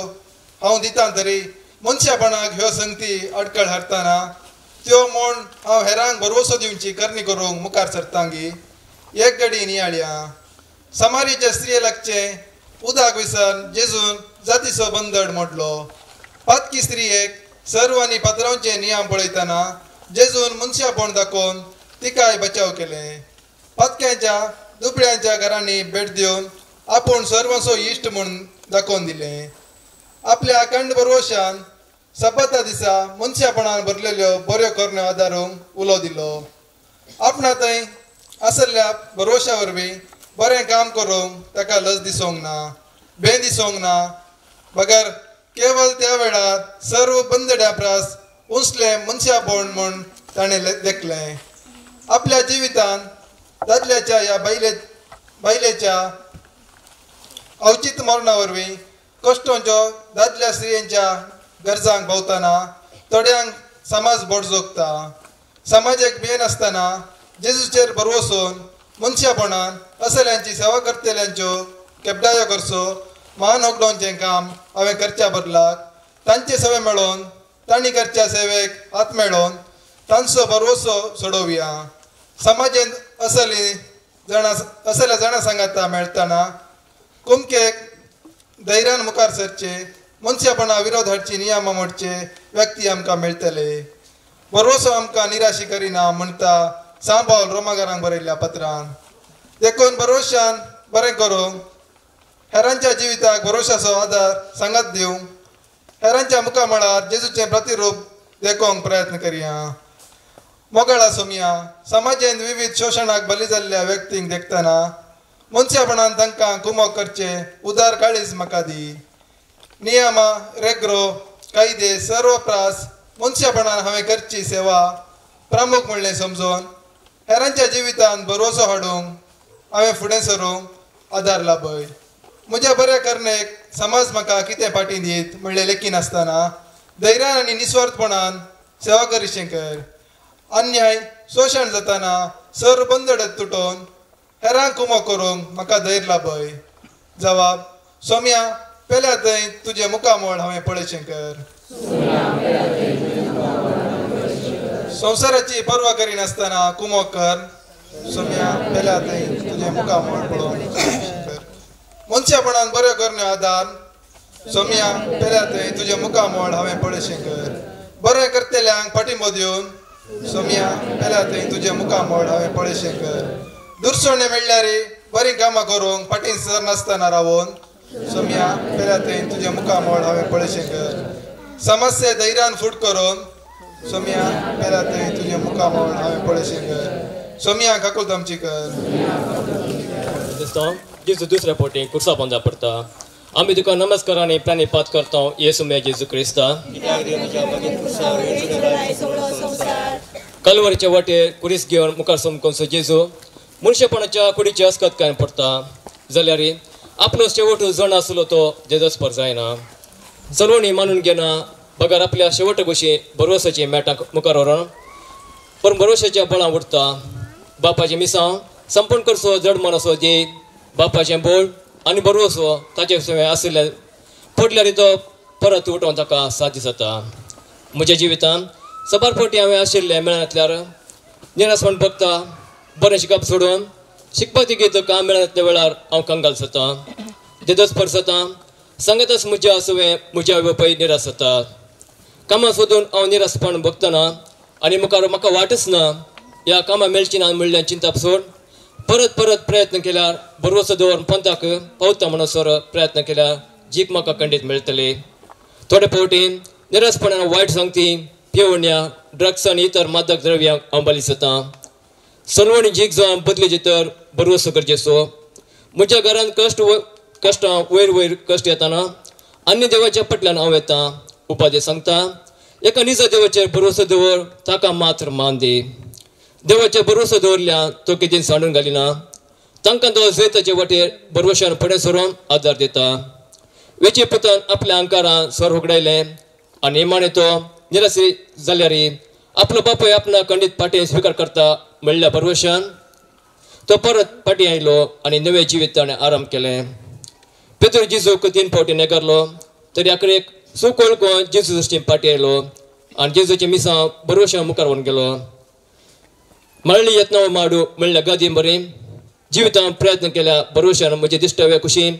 S10: हांव दिता तरी मनशापणाक ह्यो संगती आडखळ हाडटना त्यो म्हूण हांव हेरांक भरवसो दिवची करणी करूंक मुखार सरतांगी. एक घडी नियाळया समारीचे स्त्रिये लागचें उदक विसर जेजून जातीचो बंदड मोडलो. पातकी स्त्रियेक सर्व आनी पात्रांचे नियम पळयतना जेजून मनशापण दाखोवन तिकाय बचाव केलें. पातक्यांच्या दुबळ्यांच्या घरांनी भेट दिवन आपूण सर्वांचो इश्ट म्हूण दाखोवन दिलें. आपल्या अखंड भरवशान सपाता दिसा मनशापणान भरलेल्यो बऱ्यो करण्यो आदारूंक उलो दिलो. आपणा थंय आसल्या भरवशा वरवीं बरें काम करूंक ताका लज दिसोंक ना, बें दिसोंक ना, बगर केवल त्या वेळार सर्व बंदड्या प्रास उंचलें मनशापण म्हूण ताणें देखलें. आपल्या जिवितान दादल्याच्या ह्या बायलेच्या अवचित मरणा वरवीं कश्टांच्यो दादल्या स्त्रियांच्या गरजांक भोवतना थोड्यांक समाज बोट जोगता. समाजाक भियेनासतना जेजूचेर भरवसून मनशापणान असल्यांची सेवा करतल्यांच्यो केपडायो करचो मान होगडोवचें काम हांवें करच्या बदलाक तांचे सेवे मेळोवन तांणी करच्या सेवेक हात मेळोवन तांचो भरवसो सोडोवया. समाजेंत असली जाणां असल्या जाणां सांगाता मेळटना कुमकेक धैर्यान मुखार सरचे मनशापणा विरोध हाडची नियमां मोडचे व्यक्ती आमकां मेळटले. भरवसो आमकां निराशी करिना म्हणटा सांव पावल रोमागारांक बरयल्ल्या पत्रान. देखून भरवशान बरें करूंक हेरांच्या जिविताक भरवशाचो आदार सांगात दिवंक हेरांच्या मुखामळार जेजूचें प्रतिरूप देखोवंक प्रयत्न करया. मोगाळा सोमया समाजेंत विविध शोशणाक बली जाल्ल्या व्यक्तींक देखतना मनशापणान तांकां कुमोक करचें उदार काळीज म्हाका दी. नियमां रेग्रो कायदे सर्व प्रास मनशापणान हांवें करची सेवा प्रमुख म्हणलें समजून हेरांच्या जिवितांत भरवसो हाडूंक हांवें फुडें सरूंक आदार लाभय. म्हज्या बऱ्या करणेक समाज म्हाका कितें फाटीं दीत म्हणलें लेखिनासतना धैर्यान आनी निस्वार्थपणान सेवा करीशें कर. अन्याय शोशण जातना सर बंदडत तुटोवन हेरांक कुमो करूंक म्हाका धैर्य लाभय. जवाब सोम्या पेल्या थंय तुजें मुखामळ हांवें पळयचें कर. संवसाराची पर्वा करिनासतना कुमो कर. सोम्या पेल्या थंय तुजें मुखामळ पळोवन कर. मनशापणान बऱ्यो करण्यो आदार सोम्या पेल्या थंय तुजें मुखामळ हांवें पळयचें कर. बरें करतल्यांक पाठिंबो दिवन सोम्या पेल्या थंय तुजें मुखामळ हांवें पळयचें कर. दुरसोणें मेळ्ळ्यार बरीं कामां करूंक फाटीं सरनासतना रावोन सोम्या पेल्या थंय तुजें मुखामळ हांवें पळयचें कर. समस्या धैर्यान फूट करून सोम्या पेल्या थंय तुजें मुखामळ हांवें पळयचें कर. सोम्या काकूल आमची कर.
S11: जेजू दुसऱ्या फावटी कुर्सा बांदा पडटा. आमी तुका नमस्कार आनी प्रणिपात करता येसू मे जेजू क्रिस्ता. कलवरीच्या वाटेर कुरीस घेवन मुखार समकोनसो जेजू मनशेपणाच्या कुडीची अस्कत कांय पडटा जाल्यार आपलो शेवट जण आसलो तो जेजस पर जायना. चलवणी मानून घेना बगर आपल्या शेवट गोशी भरवसाची मेटां मुखार व्हरून पण भरवशाच्या बळां उरता. बापाचें मिसांव संपूर्ण करचो जड मन असो जे बापाचें बोळ आनी भरवसो ताचे सवें आशिल्ले पडल्यार तो परत उठोवन ताका साथ दिसता. म्हज्या जिवितांत सबार फावटी हांवें आशिल्लें मेळनातल्यार निरासपण बगता बरें शिकप सोडून शिकपाक घेत काम मेळनातल्या वेळार हांव कंगाल जाता जेदोस पर जाता सांगतच म्हज्या सवें म्हज्या बापाय निरास जाता. कामां सोदून हांव निरासपण बगतना आनी मुखार म्हाका वाटच ना ह्या कामां मेळची ना म्हणल्यार चिंताप सोड परत परत प्रयत्न केल्यार भरवसो दवर पंथाक पावता म्हणसर प्रयत्न केल्यार जीक म्हाका खंडीत मेळटली. थोडे फावटी निरासपणान वायट सांगती पिवण्या ड्रग्स आनी इतर मादक द्रव्यांक हांव बली जाता. सलवणी जीक जावन बदलेची तर भरवसो गरजेचो. म्हज्या घरांत कश्टां वयर वयर कश्ट येताना आनी देवाच्या फाटल्यान हांव येता उपाधी सांगता एका निजा देवाचेर भरवसो दवर ताका मात्र मान दी. देवाचेर भरवसो दवरल्या तो कितें सांडून घालिना तांकां तो जैताचे वाटेर भरवशान फुडें सरून आदार दिता. वेचे पुतान आपल्या अंकारान स्वर होगडायलें आनी निमाणें तो निराशी जाल्यार आपलो बापूय आपणा खंडीत फाटीं स्विकार करता म्हणल्या भरवशान तो परत फाटीं आयलो आनी नवें जिवीत ताणें आरंभ केलें. पेतूर जेजूक 3 फावटी नेकारलो तरी आखरेक सुकोल कोण जेजू दृश्टीन फाटीं आयलो आनी जेजूचें मिसां भरवशान मुखार व्हरून गेलो. मळ्ळी यत्न माडू म्हणल्यार गादी बरी जिवितांत प्रयत्न केल्या भरवशान म्हजे दिश्टाव्या कुशीन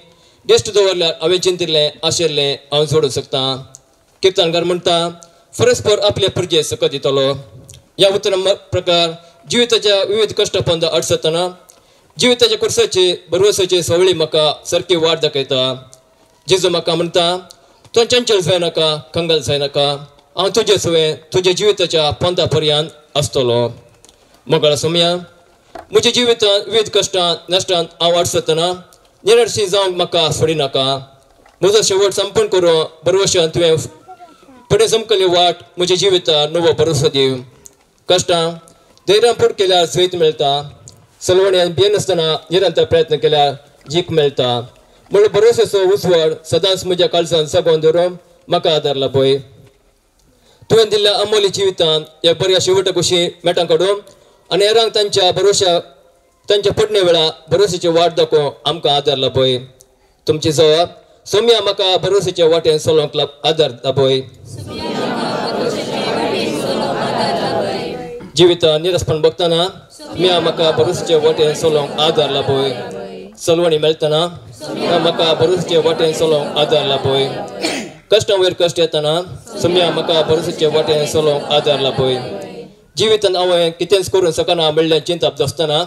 S11: दिश्ट दवरल्यार हांवें चिंतिल्लें आशिल्लें हांव जोडूंक शकता. किर्तनकार म्हणटा परस्पर आपले प्रजे सकत दितलो. ह्या उतरां प्रकार जिविताच्या विविध कश्टपंद अडसतना जिविताच्या कुर्साची भरवसाची सवळी म्हाका सारकी वाट दाखयता. जेजू म्हाका म्हणटा तो चंचल जायनाका कंगाल जायनाका हांव तुजे सवें तुज्या जिविताच्या पंथा पर्यंत आसतलो. मोगाळ सोम्या म्हज्या जिवितांत विविध कश्टांत नश्टांत हांव अडसतना निराशी जावंक म्हाका सोडिनाका. म्हजो शेवट संपूर्ण करून भरवशान तुवें फुडें समकली वाट म्हज्या जिवितांत नवो भरोसो दिव. कश्टां धैर्यान फुड केल्यार जैत मेळटा. सलवणी आनी भियेनासतना निरंतर प्रयत्न केल्यार जीक मेळटा म्हणून भरोश्याचो उजवाड सदांच म्हज्या काळजान जगोवन दवरून म्हाका आदार लाभय. तुवें दिल्ल्या अमोली जिवितान ह्या बऱ्या शेवटा कुशी मेटां काडून आनी हेरांक तांच्या भरोश्या तांच्या पडणे वेळा भरोश्याची वाट दाखोवंक आमकां आदार लाभय. तुमची जवाब सोम्या म्हाका भरोश्याच्या वाटेन चलोवंक आदार लाभय. जिवितान निरसपण बघतना म्या म्हाका भरोश्याच्या वाटेन चलोवंक आदार लाभय. चलवणी मेळटना म्हाका भरोश्याच्या वाटेन चलोवंक आदार लाभय. कश्टां वयर कश्ट येतना सोम्या म्हाका भरोश्याच्या वाटेन चलोवंक आदार लाभय. जिवितान हांवें कितेंच करूंक शकना म्हणल्यार चिंताप आसतना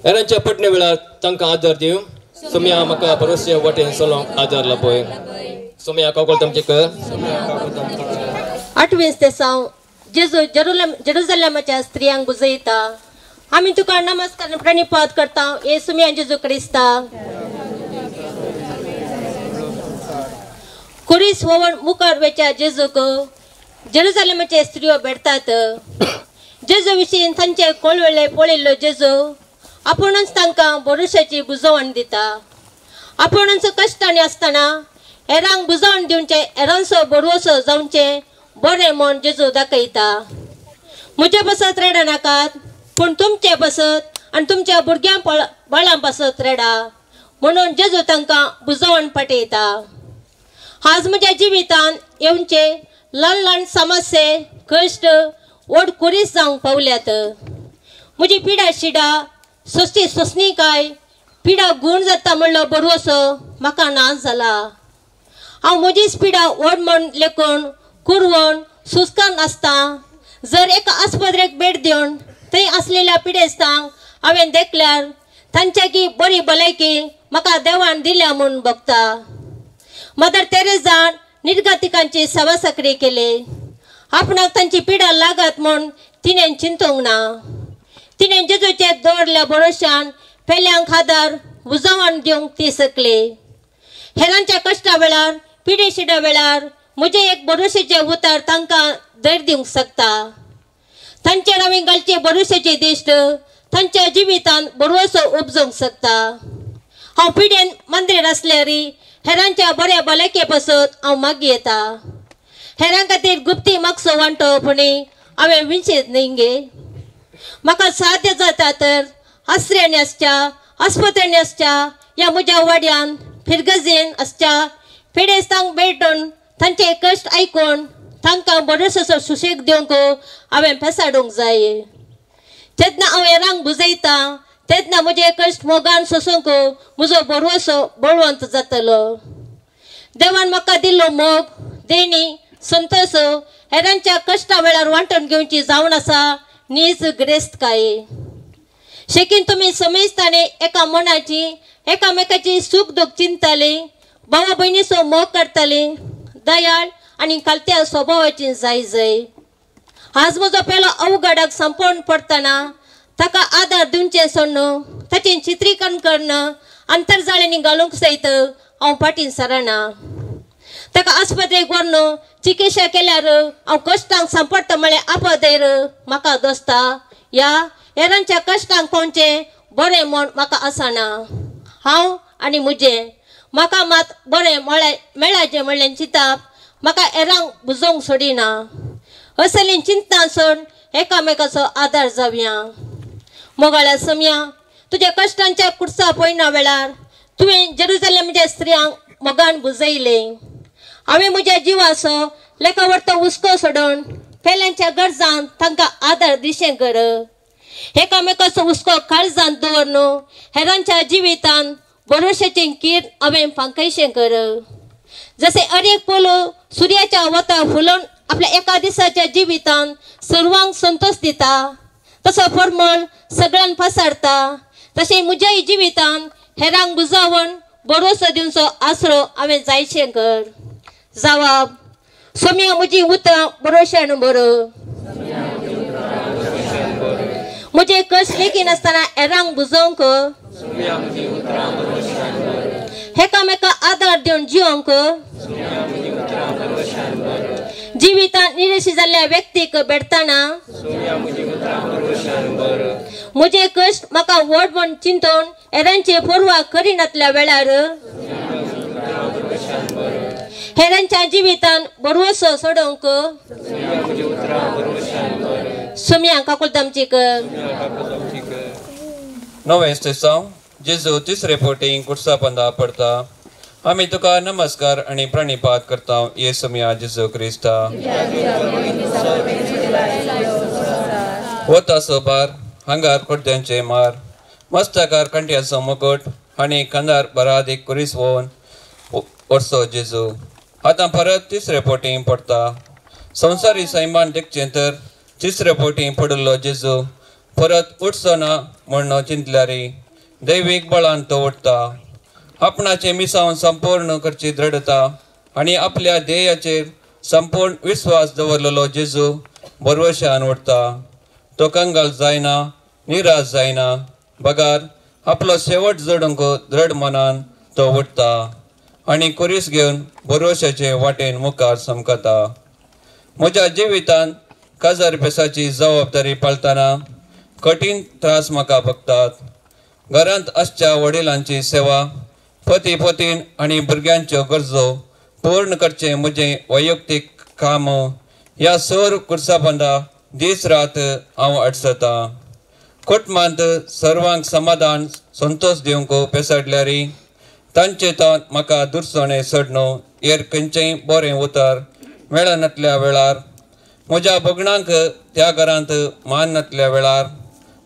S11: हेरांच्या पडणे वेळार तांकां आदार दिवं सोम्या म्हाका भरोश्याच्या वाटेन चलोवंक आदार लाभय. सोम्या काकोळ तुमचें कर.
S6: आठवेंच तेसांव जेजू जेरुजलेमाच्या स्त्रियांक बुजयता. आमी तुका नमस्कार प्रणिपात करता हे सुम्या जेजू क्रिस्ता. कुरीस होवन मुखार वेच्या जेजूक जेरुजलेमाचे स्त्रियो भेटतात. जेजू विशीं तांचे कोळवेळे पळयल्लो जेजू आपूणच तांकां भरोश्याची बुजवण दिता. आपूणच कश्टांनी आसतना हेरांक बुजवण दिवचें, हेरांचो भरवसो जावचें बरें म्हूण जेजू दाखयता. म्हजे पासत रेडा नाकात पूण तुमचे पासत आनी तुमच्या भुरग्यां बाळां पासत रेडा म्हणून जेजू तांकां बुजवण पाठयता. आज म्हज्या जिवितान येवचे ल्हान ल्हान समस्ये कश्ट व्हड कुरीस जावंक पावल्यात. म्हजी पिडा शिडा सोंसची सोंसणीकाय पिडा गूण जाता म्हणलो भरवसो म्हाका ना जाला. हांव म्हजीच पिडा व्हड म्हण लेखून कुरवण सुस्कान आसता. जर एका आस्पत्रेक भेट दिवन थंय आसलेल्या पिडेस्तांक हांवें देखल्यार तांच्या की बरी भलायकी म्हाका देवान दिल्या म्हूण भोगता. मदर तेरेजान निर्गतिकांची सवासाकरी केली. आपणाक तांची पिडा लागत म्हूण तिणें चिंतूंक ना. तिणें जेजूचेर दवरल्या भरोश्यान पेल्यांक आदार उजवण दिवंक ती शकली. हेरांच्या कश्टा वेळार पिडे शिडा वेळार म्हजें एक भरोश्याचें उतर तांकां धैर्य दिवंक शकता. तांचेर हांवें घालचे भरोश्याची दिश्ट तांच्या जिवितान भरवसो उपजोवंक शकता. हांव पिडेन मंदिर आसल्यार हेरांच्या बऱ्या भलायके पासत हांव मागीर येता. हेरां खातीर गुप्ती मागसो वांटो पुणी हांवें विंचेत न्ही गे. म्हाका साध्य जाता तर आसऱ्यांनी आसच्या आस्पत्र्यांनी आसच्या ह्या म्हज्या वाड्यान फिरगजेन आसच्या पिडेस्तांक भेटून तांचे कश्ट आयकून तांकां बरोसो सुशेग दिवंक हांवें पेसाडूंक जाय. तेन्ना हांव हेरांक बुजयता तेन्ना म्हजे कश्ट मोगान सोसूंक म्हजो भरवसो बळवंत जातलो. देवान म्हाका दिल्लो मोग देणी संतोष हेरांच्या कश्टा वेळार वांटून घेवची जावन आसा नीज गिरेस्तकाय. शेकीन तुमी समेस्तांनी एका मनाची एकामेकाची सूख दूख चिंतताली, भावा भयणीचो मोग करताली, दयाळ आनी खालत्या स्वभावाची जाय जाय. आज म्हजो पेलो अवघडाक संपोवन पडटना ताका आदार दिवचें सोडून ताचें चित्रीकरण करून आंतरजाळ्यांनी घालूंक सयत हांव फाटीं सरना. ताका आस्पत्रेक व्हरून चिकित्सा केल्यार हांव कश्टांक सांपडटा म्हळ्यार आपदेर म्हाका दोसता. ह्या हेरांच्या कश्टांक पावचें बरें म्हूण म्हाका आसना. हांव आनी म्हजें म्हाका मात बरें मेळाचें म्हणलें चिंताप म्हाका हेरांक बुजोवंक सोडिना. असलीं चिंतनां सोड एकामेकाचो आदार जावया. मोगाळ्या समया तुज्या कश्टांच्या कुडसा पळयना वेळार तुवें जेरुजलेमच्या स्त्रियांक मोगान बुजयलें. हांवें म्हज्या जिवाचो लेखावरतो हुस्को सोडून पेल्यांच्या गरजान तांकां आदार दिशें कर. एकामेकाचो हुस्को काळजान दवरून हेरांच्या जिवितान भरोश्याचें कीर हांवें फांकयशें कर. जशें अरेक पोलो सुर्याच्या वता फुलोवन आपल्या एका दिसाच्या जिवितान सर्वांक संतोष दिता तसो परमळ सगळ्यांक पसारता तशें म्हज्याय जिवितान हेरांक बुजावन भरोसो दिवचो आसरो हांवें जायशें कर. जवाब सोम्या म्हजी उतरां भरोश्यान बरो. म्हजे कश्ट लेखिनासतना हेरांक बुजोवंक एकामेका आदार दिवन जिवंक जिवितांत निरेशी जाल्ल्या व्यक्तीक भेटतना म्हजे कश्ट म्हाका व्हड म्हण चिंतून हेरांचे पर्वा करिनातल्या वेळार हेरांच्या जिवितांत भरवसो सोडोवंक सुम्या काकुळट आमची कर.
S12: नवें स्तेसांव जेजू तिसरे फावटी कुर्सा पंदा पडता. आमी तुका नमस्कार आनी प्रणिपात करता येसू मिया जेजू क्रिस्ता. वताचो भार हांगार कुड्ड्यांचे मार मस्तकार कंट्याचो मुकुट आनी खांदार बरादीक कुरीस वोवन वरसो जेजू आतां परत तिसरे फावटी पडता. संवसारी सैमान देखचें तर तिसरे फावटी पडिल्लो जेजू परत उठचो ना म्हण चिंतल्यारी दैवीक बळान तो उठता. आपणाचें मिसांव संपूर्ण करची दृढता आनी आपल्या ध्येयाचेर संपूर्ण विस्वास दवरलेलो जेजू भरवशान उठता. तो कंगाल जायना, निराश जायना, बगार आपलो शेवट जोडूंक दृढ मनान तो उठता आनी कुरीस घेवन भरवशाचे वाटेन मुखार समकता. म्हज्या जिवितांत काजार पेसाची जबाबदारी पाळतना कठीण त्रास म्हाका भोगतात. घरांत आसच्या वडिलांची सेवा, पती पतीन आनी भुरग्यांच्यो गरजो पूर्ण करचें म्हजें वैयक्तीक काम ह्या सर कुर्साबंदा दीस रात हांव अडचतां. कुटुंबांत सर्वांक समाधान संतोश दिवंक पेसडल्यारी तांचे तावन म्हाका दुरसणें सोडणो हेर खंयचेंय बरें उतर मेळनातल्या वेळार म्हज्या भगणांक त्या घरांत मान नातल्या वेळार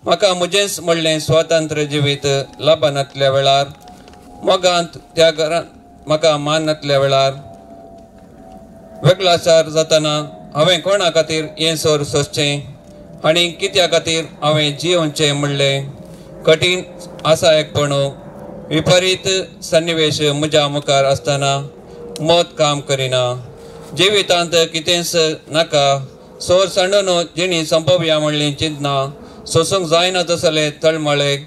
S12: म्हाका म्हजेंच म्हणलें स्वातंत्र्य जिवीत लाबनातल्या वेळार मोगांत त्या घरांत म्हाका मान नातल्या वेळार वेगळाचार जातना हांवें कोणा खातीर हें सोर सोसचें आनी कित्या खातीर हांवें जियोवचें म्हणलें कठीण आसा एकपण विपरीत सन्निवेश म्हज्या मुखार आसतना मत काम करिना. जिवितांत कितेंच नाका सोर सांडून जिणी संपोवया म्हणली चिंतना सोसूंक जायना तसले तळमळे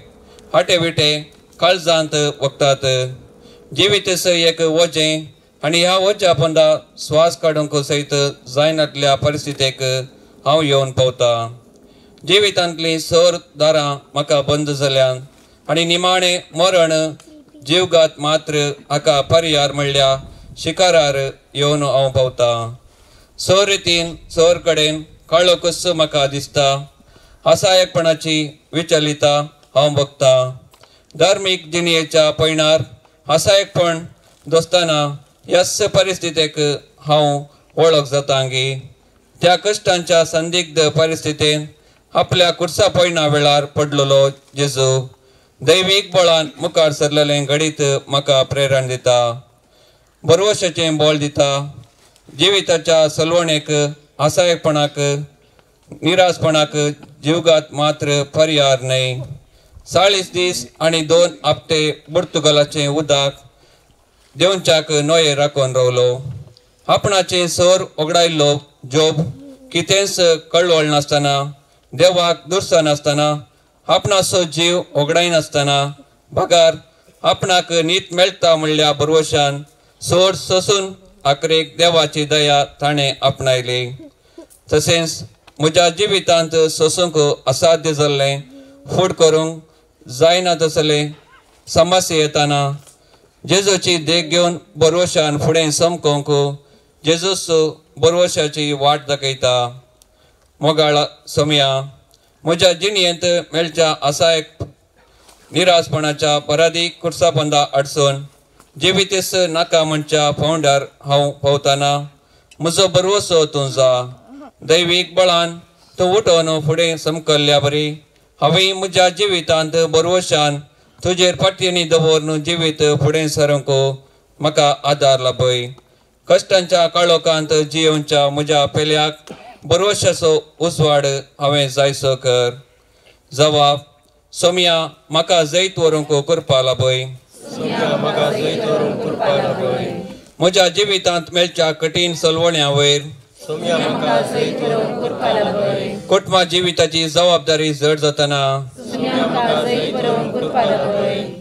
S12: आटे विटे काळजांत वखतात. जिवीत एक वजें आनी ह्या वज्या पोंदा स्वास काडूंक सयत जायनातल्या परिस्थितीक हांव येवन पावता. जिवितांतलीं सर दारां म्हाका बंद जाल्यान आनी निमाणें मरण जीवघात मात्र हाका पर्यार म्हणल्या शिकारार येवन हांव पावता. सर रितीन सर कडेन काळोखूच म्हाका दिसता. असायकपणाची विचलिता हांव बघता. धार्मीक जिणयेच्या पयणार असायकपण दोस्ताना ह्याच परिस्थितीक हांव वळख जाता गी. त्या कश्टांच्या संदिग्ध परिस्थितीन आपल्या कुर्सा पयणा वेळार पडलेलो जेजू दैवीक बळान मुखार सरलेलें घडीत म्हाका प्रेरण दिता, भरवशाचें बळ दिता. जिविताच्या सलवणेक असायकपणाक निराशपणाक जीवघात मात्र पर्यार न्हय. 40 दीस आनी 2 हप्ते पुर्तुगालाचें उदक देंवच्याक नोये राखून रावलो. आपणाचें सर ओगडायल्लो जोब कितेंच कळवळ नासतना देवाक दुरसनासतना आपणाचो जीव ओगडायनासतना बगार आपणाक नीत मेळटा म्हणल्या भरवशान सोड सोसून आखरेक देवाची दया ताणें आपणायली. तशेंच म्हज्या जिवितांत सोसूंक असाध्य जाल्लें फूड करूंक जायना तसलें समस्या येताना जेजूची देख घेवन भरवशान फुडें समकोंक जेजूस भरवशाची वाट दाखयता. मोगाळ सोमया म्हज्या जिणयेंत मेळच्या असायक निराशपणाच्या परादीक कुर्सापंदा अडचण जिवितेस नाका म्हणच्या फावंडार हांव पावतना म्हजो भरवसो तूं जा. दैवीक बळान तूं उठोवन फुडें समकल्ल्या बरी हांवें म्हज्या जिवितांत भरवशान तुजेर फाटyenनी दवरून जिवीत फुडें सरूंक म्हाका आदार लाभय. कश्टांच्या काळोखांत जियोवच्या म्हज्या पेल्याक भरवशाचो उजवाड हांवें जायसो कर. जवाब सोमया म्हाका जैत व्हरूंक कृपा लाभय. म्हज्या जिवितांत मेळच्या कठीण सलवण्या वयर कुटुंबा जिविताची जबाबदारी जड जातना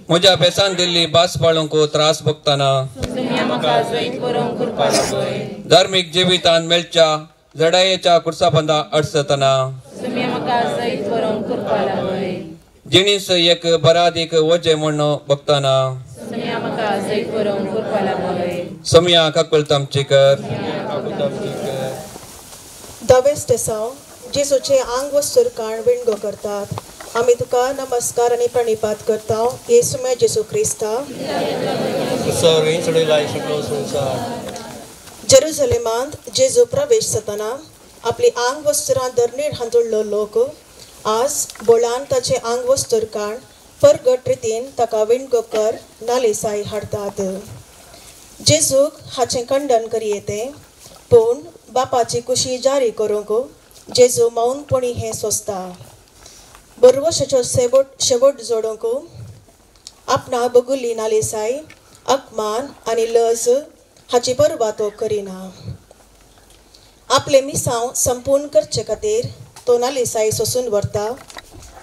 S12: म्हज्या बेसान दिल्ली भास पाळूंक त्रास भोगतना
S2: म्हाका जैत बरोवंक कृपा लाभय.
S12: धार्मीक जिवितान मेळच्या जडायेच्या कुर्साबंदा अडसतना
S2: सोम्या म्हाका जैत बरोवंक कृपा लाभय.
S12: जिणीस एक बरादीक वजें म्हूण बगतना
S2: सोम्या म्हाका जैत बरोवंक कृपा लाभय.
S12: सोम्या काकुळट आमची कर.
S13: दवेस टेसांव जेजूचे आंग वस्तूर काण विणगो करतात. आमी तुका नमस्कार आनी प्रणिपात करता येसुम्या जेजू क्रिस्ता. जेरुजलेमांत जेजू प्रवेश जातना आपली आंग वस्तुरां धरणीर हांतुडलो लोक आज बोळान ताचे आंग वस्तूर काण परगट रितीन ताका विणगो कर नालेसाय हाडटात. जेजूक हाचें खंडन करयेतें पूण बापाची कुशी जारी करूंक जेजू मौनपणी हें सोंसता. बरवशाचो शेवट जोडूंक आपणा बगुल्ली नालेसाय अपमान आनी लज हाची पर्वा तो करिना. आपले मिसांव संपूर्ण करचे खातीर तो नालेसाय सोसून व्हरता.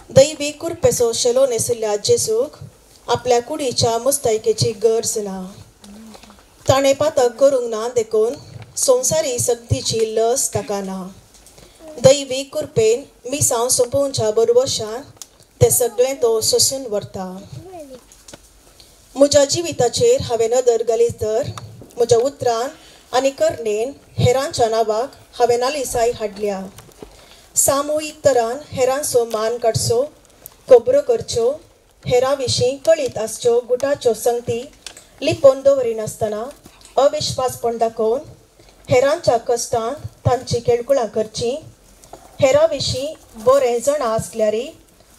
S13: दैवी कुरपेचो शेलो नेसिल्ल्या जेजूक आपल्या कुडीच्या मुस्तायकेची गरज ना. ताणें पातक करूंक ना देखून संवसारी सक्तीची लज ताका ना. दैवी कुरपेन मिसांव सोंपोवच्या बरवशान तें सगळें तो सोसून व्हरता. म्हज्या जिविताचेर हांवें नदर घाली तर म्हज्या उतरान आनी करणेन हेरांच्या नांवाक हांवें नालिसाय हाडल्या. सामुहीक तरान हेरांचो मान काडचो, खबरो करच्यो, हेरां विशीं कळीत आसच्यो गुटाच्यो संगती लिपोवन दवरिनासतना अविश्वासपण दाखोवन हेरांच्या कश्टांत तांची केळकुळां करचीं. हेरां विशीं बरें जाणा आसल्यार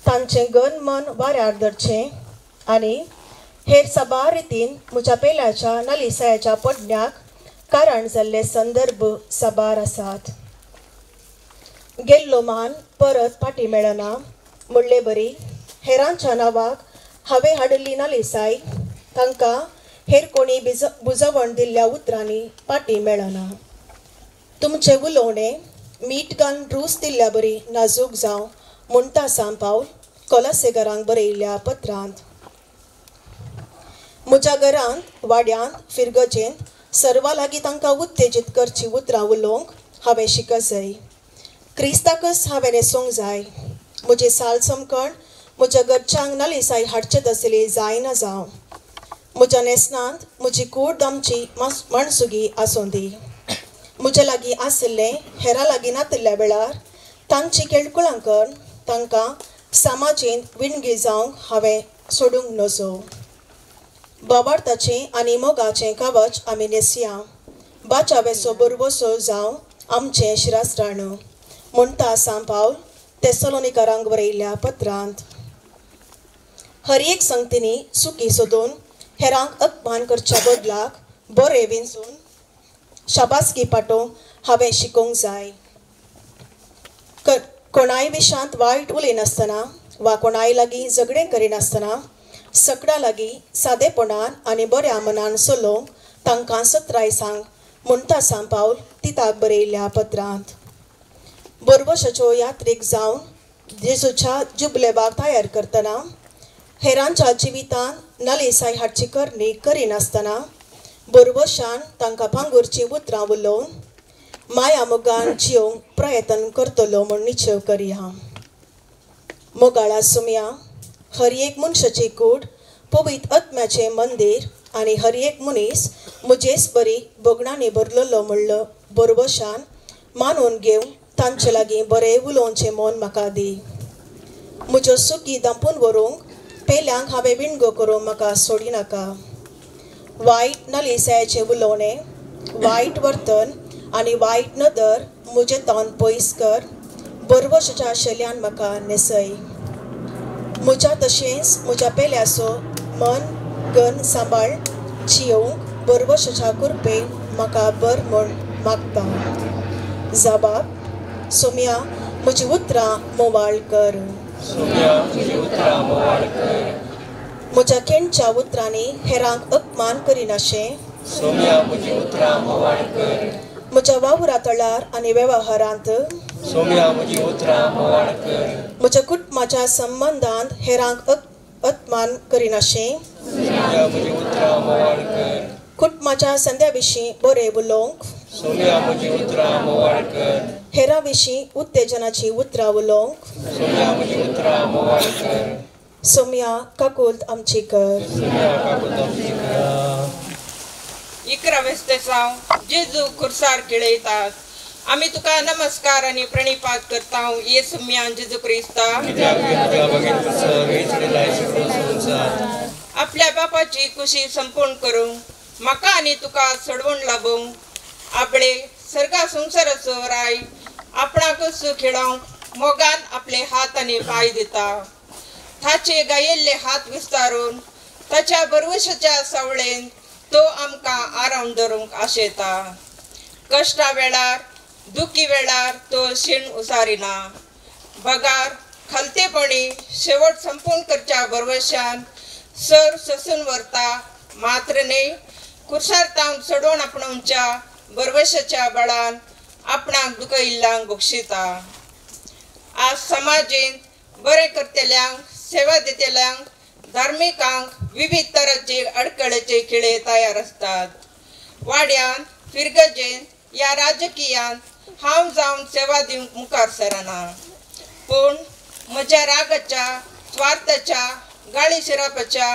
S13: तांचें गन मन वाऱ्यार धरचें आनी हेर साबार रितीन म्हज्या पेल्याच्या नालिसायाच्या पडण्याक कारण जाल्ले संदर्भ साबार आसात. गेल्लो मान परत फाटीं मेळना म्हणले बरी हेरांच्या नांवाक हांवें हाडिल्ली नालिसाय तांकां हेर कोणी बुजवण दिल्ल्या उतरांनी फाटीं मेळना. तुमचें उलोवणें मीठ घालून रूच दिल्ल्या बरी नाजूक जावं म्हणटा सांत पावल कोलासेगरांक बरयिल्ल्या पत्रांत. म्हज्या घरांत, वाड्यांत, फिरगजेंत सर्वा लागीं तांकां उत्तेजीत करची उतरां उलोवंक हांवें शिकत जाय. क्रिस्ताकच हांवें न्हेसूंक जाय. म्हजी साल चमकण म्हज्या घरच्यांक नालिसाय हाडचे तसली जायना जावं. म्हज्या न्हेसणांत म्हजी कूड दामची माणसुगी आसूं दी. म्हज्या लागीं आशिल्लें हेरां लागीं नातिल्ल्या वेळार तांची केळकुळां करून तांकां समाजेंत विणगी जावंक हांवें सोडूंक नजो. बाबार्थाचें आनी मोगाचें कवच आमी न्हेसया. बाचावेचो बरवसो जावं आमचें शिरासराण म्हणटा सांत पावल तेसलोनिकारांक बरयिल्ल्या पत्रांत. हर एक संगतींनी सुखी सोदून हेरांक अपमान करच्या बदलाक बरें विंचून शाबासकी पाटोवंक हांवें शिकोवंक जाय. कोणाय विशांत वायट उलयनासतना वा कोणाय लागीं झगडें करिनासतना सगळ्यां लागीं सादेपणान आनी बऱ्या मनान चलोवंक तांकां सत्राय सांग म्हणटा सांत पावल तिताक बरयिल्ल्या पत्रांत. बरवशाच्यो यात्रीक जावन जेजूच्या जुबलेबाक तयार करतना हेरांच्या जिवितांत नालिसाय हाडची करणी करिनासतना बरवशान तांकां पांगुरचीं उतरां उलोवन माया मोगान जियोवंक प्रयत्न करतलो म्हूण निश्चेव करया. मोगाळा सुमया, हर एक मनशाची कूड पवित्र आत्म्याचें मंदीर आनी हर एक मनीस म्हजेच बरी भोगणांनी भरलेलो म्हणलो बरवशान मानून घेवन तांचे लागीं बरें उलोवचें मन म्हाका दी. म्हज्यो सुकी दांपून व्हरूंक पेल्यांक हांवें विणगो करूंक म्हाका सोडिनाका. वायट नालिसायाचें उलोवणें, वायट वर्तन आनी वायट नदर म्हजें तोंड पयस कर. बरवशाच्या शेल्यान म्हाका न्हेसय. म्हज्या तशेंच म्हज्या पेल्याचो मन गन सांबाळ जियोवंक बरवशाच्या कुरपेन म्हाका बर म्हूण मागता. जबाब सोम्या म्हजी उतरां मोवाळ कर. म्हज्या खेणच्या उतरांनी हेरांक अपमान करिनाशें. म्हज्या वावरा तळार आनी वेव्हारांत म्हज्या कुटुंबाच्या संबंदांत हेरांक अपमान करिनाशें. कुटुंबाच्या संध्या विशीं बरें उलोवंक,
S2: सोम्या म्हजी उतरां मोवाळ कर।
S13: हेरां विशीं उत्तेजनाची उतरां उलोवंक,
S2: सोम्या म्हजी उतरां मोवाळ कर।
S13: सोम्या काकुल्त आमची कर।
S2: सोम्या काकुल्त आमची कर।
S14: 11 वेस्तेसांव जेजू खुर्सार खेळयतात। आमी तुका नमस्कार आनी प्रणिपात करता येसू मियान जेजू क्रिस्ता। आपल्या बापाची कुशी संपूर्ण करूंक म्हाका आनी तुका सोडवण लाबूंक आपले सर्गा संवसाराचो राय आपणाकूच खेळोवंक मोगान आपले हात आनी पांय दिता। ताचे गायिल्ले हात विस्तारून ताच्या बरवशाच्या सावळेन तो आमकां आराम धरूंक आशेता। कश्टा वेळार दुखी वेळार तो शीण उसारिना बगार खालतेपणी शेवट संपूर्ण करच्या बरवशान सर ससून व्हरता। मात्र न्हय कुर्सार तावन चडोवन आपणाच्या बरवशाच्या बळान आपणाक दुखयिल्ल्यांक बक्षिता। आज समाजेंत बरें करतल्यांक, सेवा दितल्यांक, धार्मिकांक विविध तरांचे अडकळेचे खिळे तयार आसतात। वाड्यान, फिरगजेन या राजकीयान हांव जावन सेवा दिवंक मुखार सरना, पूण म्हज्या रागाच्या, स्वार्थाच्या, गाळी शिरापाच्या,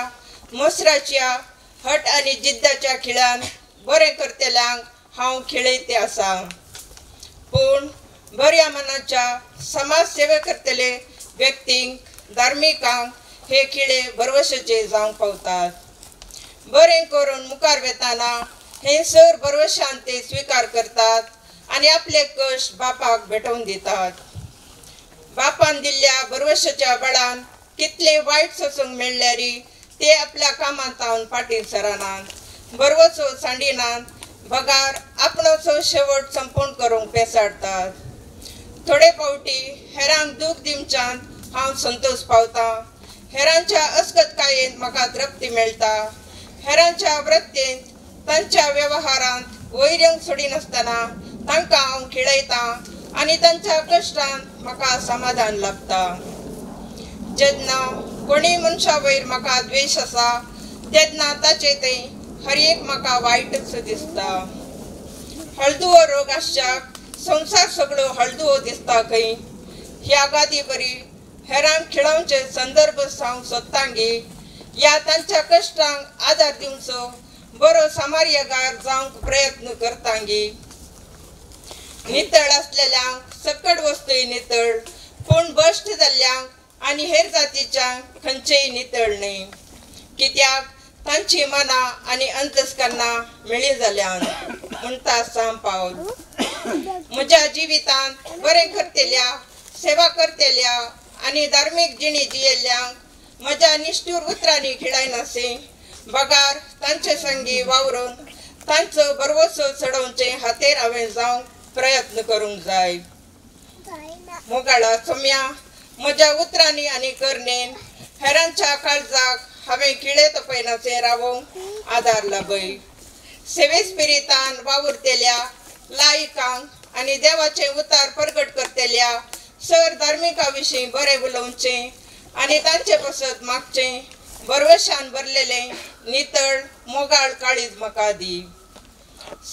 S14: मसराच्या, हट आनी जिद्दाच्या खिळान बरें करतल्यांक हांव खेळयते आसा। पूण बऱ्या मनाच्या समाज सेवा करतले व्यक्तींक, धार्मिकांक हे खिळे भरवशाचे जावंक पावतात। बरें करून मुखार वेताना हे सर भरवशान ते स्विकार करतात आनी आपले कश्ट बापाक भेटोवन दितात। बापान दिल्ल्या भरवशाच्या बळान कितले वायट सोसूंक मेळ्ळ्यारी ते आपल्या कामांत फाटीं सरनात, भरवसो सांडिनात, बगार आपणाचो शेवट संपूर्ण करूंक पेसाडटात। थोडे फावटी हेरांक दूख दिवच्यान हांव संतोष पावता। हेरांच्या अस्कतकायेंत म्हाका तृप्ती मेळटा। हेरांच्या वृत्तेंत, तांच्या वेव्हारांत वैर्यांक सोडिनासतना तांकां हांव खेळयतां आनी तांच्या कश्टान म्हाका समाधान लाभता। जेन्ना कोणी मनशा वयर म्हाका द्वेश आसा तेन्ना ताचे थंय हर एक म्हाका वायटच दिसता। हळदुवो रोग आसच्याक संवसार सगळो हळदुवो दिसता खंय। ह्या गादी बरी हेरांक खेळोवचे संदर्भ सांगूंक सोदतांगी या तांच्या कश्टांक आदार दिवचो बरो सामार्यगार जावंक प्रयत्न करतांगी। नितळ आसलेल्यांक सकट वस्तूय नितळ, पूण भश्ट जाल्ल्यांक आनी हेर जातीच्यांक खंयचेय नितळ न्हय, कित्याक तांची मनां आनी अंतस्करणां मेळी जाल्यान म्हणटा सांग पावल। म्हज्या जिवितांत बरें करतल्या, सेवा करतल्या आनी धार्मीक जिणी जियेल्ल्यांक म्हज्या निश्ठूर उतरांनी खेळायनासे बगार तांचे संगी वावरून तांचो भरवसो चडोवचे हातेर हांवें जावंक प्रयत्न करूंक जाय। मोगाळा सोम्या, म्हज्या उतरांनी आनी करणेन हेरांच्या काळजाक हांवें खिळे तपयनासे रावोवंक आदार लाभय। सेवे स्पिरितान वावुरतल्या लायकांक आनी देवाचे उतार परगट करतल्या सर धार्मिका विशीं बरें उलोवचें आनी तांचे पसत मागचें भरवशान भरलेलें नितळ मोगाळ काळीज म्हाका दी।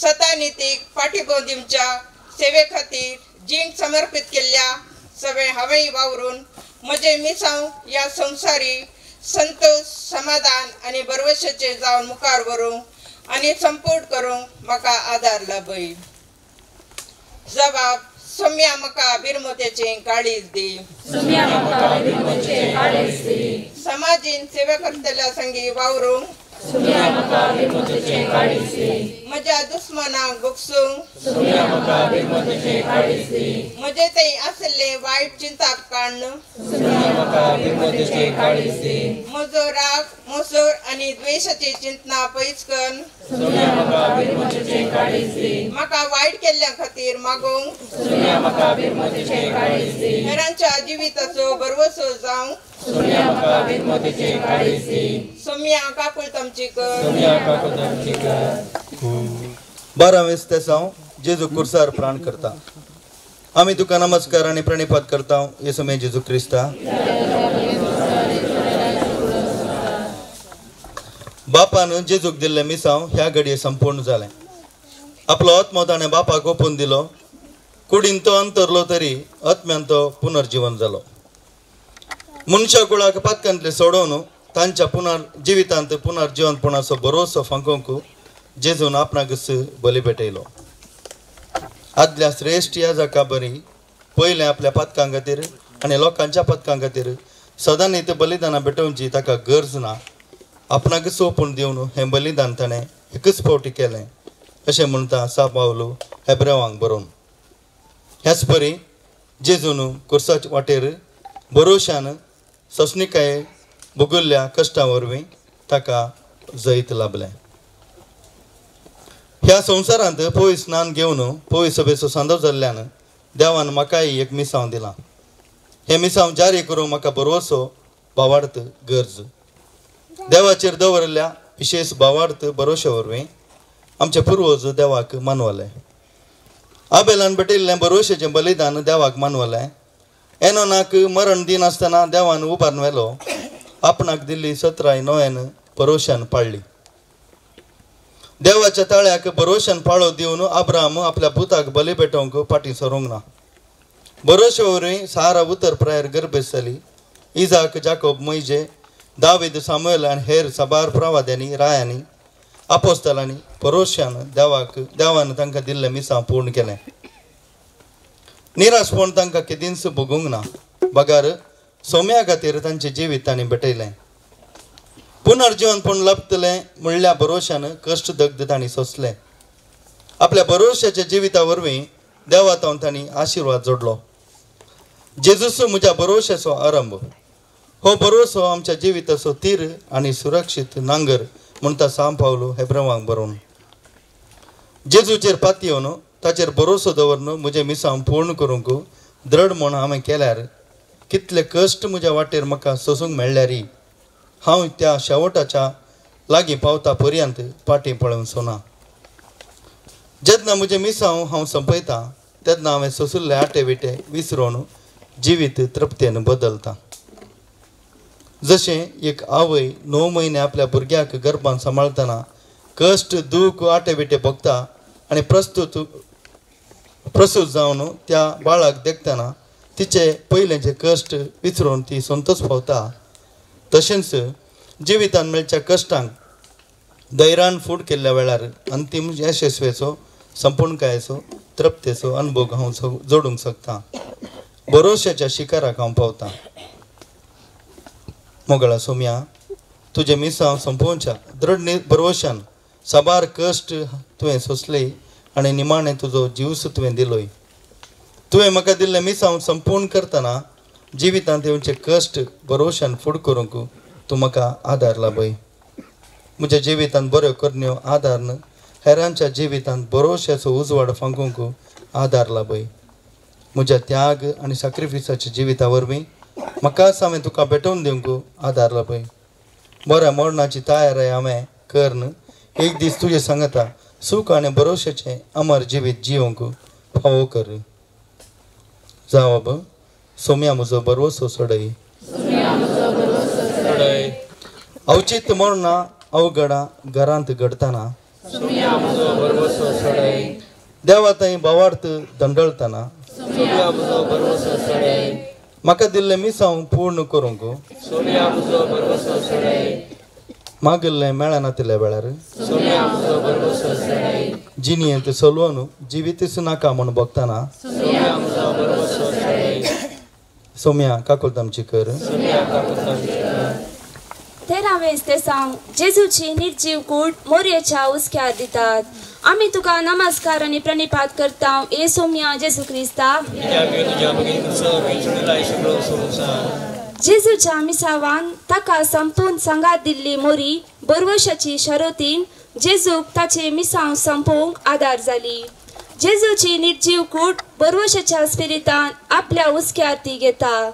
S14: सतानितीक पाठिंबो दिवच्या सेवे खातीर जीण समर्पीत केल्ल्या सगळें हांवें वावरून म्हजें मिसांव ह्या संवसारी संतोष, समाधान आनी भरवशाचेर जावन मुखार व्हरूंक आनी संपूर्ण करूंक म्हाका आदार लाभय। जबाब सोम्या म्हाका बिरमोत्याचें काळीज दी। समाजीन सेवा करतल्या संगी वावरूंक, म्हज्या दुस्मनाक भोगसूंक, म्हजे थंय आशिल्ले वायट चिंताप काडून, म्हजो राग, मोसोर आनी द्वेशाची चिंतना पयस करून म्हाका वायट केल्ल्या खातीर मागूंक, हेरांच्या जिविताचो भरवसो जावंक सोम्या काकुळट आमची कर।
S15: 12 वेस्तेसांव जेजू कुर्सार प्राण करता। आमी तुका नमस्कार आनी प्रणिपात करता येसू मे जेजू क्रिस्ता। बापान जेजूक दिल्लें मिसांव ह्या घडये संपूर्ण जालें. आपलो आत्मो ताणें बापाक ओपून दिलो. कुडीन तो अंतरलो तरी आत्म्यान तो पुनर्जीवन जालो. मनशा कुळाक पातकांतले सोडोवन तांच्या पुनर जिवितांत पुनर्जीवनपणाचो भरोसो फांकोवंक जेजून आपणाकच बली भेटयलो. आदल्या श्रेश्ठ याजका बरी पयलें आपल्या पातकां खातीर आनी लोकांच्या पातकां खातीर सदांनी ते बलिदानां भेटोवची ताका गरज ना. आपणाकच ओपून दिवन हें बलिदान ताणें एकच फावटी केलें अशें म्हणटा सा पावलो हेब्रेवांक बरोवन. ह्याच परी जेजून कुर्साच्या वाटेर भरोशान सोंसणीकाये भोगिल्ल्या कश्टां वरवीं ताका जैत लाभलें. ह्या संवसारांत पवित्र स्नान घेवन पवित्र सभेचो सांदो जाल्ल्यान देवान म्हाकाय एक मिसांव दिलां. हें मिसांव जारी करूंक म्हाका भरवसो भावार्थ गरज. देवाचेर दवरिल्ल्या विशेश भावार्थ भरोश्या वरवीं आमचे पुर्वज देवाक मानवले. आबेलान भेटिल्लें भरोशेचें बलिदान देवाक मानवलें. एनोनाक मरण दिनासतना देवान उबारून व्हेलो. आपणाक दिल्ली सत्राय नोयन भरोश्यान पाळ्ळी. देवाच्या ताळ्याक भरोश्यान पाळो दिवन आब्राम आपल्या पुताक बली भेटोवंक फाटीं सरूंक ना. भरोशे वरवीं सारा उतर प्रायर गर्भेस्त जाली. इजाक, जाकोब, मोयजे, दावीद, सामुएल आनी हेर साबार प्रवाद्यांनी, रायांनी, आपोस्तलांनी भरोश्यान देवाक देवान तांकां दिल्लें मिसांव पूर्ण केलें. निराशपण तांकां केदींच भोगूंक ना, बगार सोम्या खातीर तांचें जिवीत तांणी भेटयलें. पुनर्जीवनपण लाभतलें म्हणल्या भरोश्यान कश्ट दग्ध तांणी सोंसलें. आपल्या भरोश्याच्या जिविता वरवीं देवा तावन तांणी आशिर्वाद जोडलो. जेजूस म्हज्या भरोश्याचो आरंभ. हो भरोसो आमच्या जिविताचो तीर आनी सुरक्षीत नांगर म्हणटा सांव पावलो हेब्रेवांक बरोवन. जेजूचेर पातयेवन ताचेर भरोसो दवरून म्हजें मिसांव पूर्ण करूंक दृढ म्हूण हांवें केल्यार कितले कश्ट म्हज्या वाटेर म्हाका सोंसूंक मेळ्ळ्यारी हांव त्या शेवटाच्या लागीं पावता पर्यंत फाटीं पळोवचो ना. जेन्ना म्हजें मिसांव हांव सोंपयता तेन्ना हांवें सोंशिल्ले आटे विटे विसरून जिवीत तृप्तेन बदलता. जशें एक आवय 9 म्हयने आपल्या भुरग्याक गर्भान सांबाळतना कश्ट, दूख, आटे विटे भोगता आनी प्रस्तूत जावन त्या बाळाक देखतना तिचे पयलेंचे कश्ट विसरून ती संतोष पावता, तशेंच जिवितान मेळच्या कश्टांक धैर्यान फूड केल्ल्या वेळार अंतीम यशस्वेचो, संपूर्णकायेचो, तृप्तेचो अनुभव हांव जोडूंक शकता. भरोश्याच्या शिखराक हांव पावता. मोगळा सोम्या, तुजें मिसांव सोंपोवच्या दृढ भरवशान साबार कश्ट तुवें सोंसले आनी निमाणें तुजो जीवस तुवें दिलोय. तुवें म्हाका दिल्लें मिसांव संपूर्ण करतना जिवितांत येवचे कश्ट भरोश्यान फूड करूंक तूं म्हाका आदार लाभय. म्हज्या जिवितांत बऱ्यो करण्यो आदार हेरांच्या जिवितांत भरोश्याचो उजवाड फांकूंक आदार लाभय. म्हज्या त्याग आनी साक्रिफिसाच्या जिविता वरवीं म्हाकाच हांवें तुका भेटोवन दिवंक आदार लाभय. बऱ्या मरणाची तयारी हांवें करून एक दीस तुजे सांगता सूख आनी भरोश्याचें अमर जिवीत जिवंक फावो कर. जावप सोम्या म्हजो भरवसो सोडय. अवचीत मरणां अवघडां घरांत घडटना देवा थंय भावार्थ दंडळतना म्हाका दिल्लें मिसांव पूर्ण करूंक मागिल्लें मेळनातिल्ल्या वेळार जिणेंत सलवून जिवीतच नाका म्हूण भोगतना सोम्या काकुळट आमची कर.
S3: तेरावें तेसांव जेजूची निर्जीव कूड मोरयेच्या हुस्क्यार दितात. आमी तुका नमस्कार आनी प्रणिपात करता ए सोम्या जेजू क्रिस्ता. जेजूच्या मिसावान ताका संपूर्ण सांगात दिल्ली मोरी बरवशाची शरोतीन जेजूक ताचे मिसांव संपोवंक आदार जाली. जेजूची निर्जीव कूड बरवशाच्या स्पिरितान आपल्या हुस्क्यार ती घेता.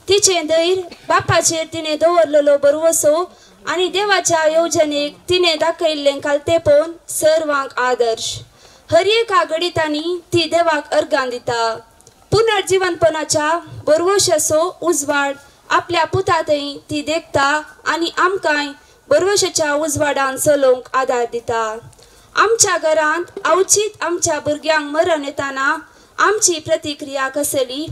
S3: तिचें धैर्य बापाचेर तिणें दवरलेलो बरवसो आनी देवाच्या येवजणेक तिणें दाखयल्लें खालतेपण सर्वांक आदर्श. हर एका घडितांनी ती देवाक अर्गां दिता. पुनर्जिवनपणाच्या बरवशाचो उजवाड आपल्या पुतांतय ती देखता आनी आमकांय बरवशाच्या उजवाडान चलोवंक आदार दिता. आमच्या घरांत अवचीत आमच्या भुरग्यांक मरण येताना आमची प्रतिक्रिया कसली?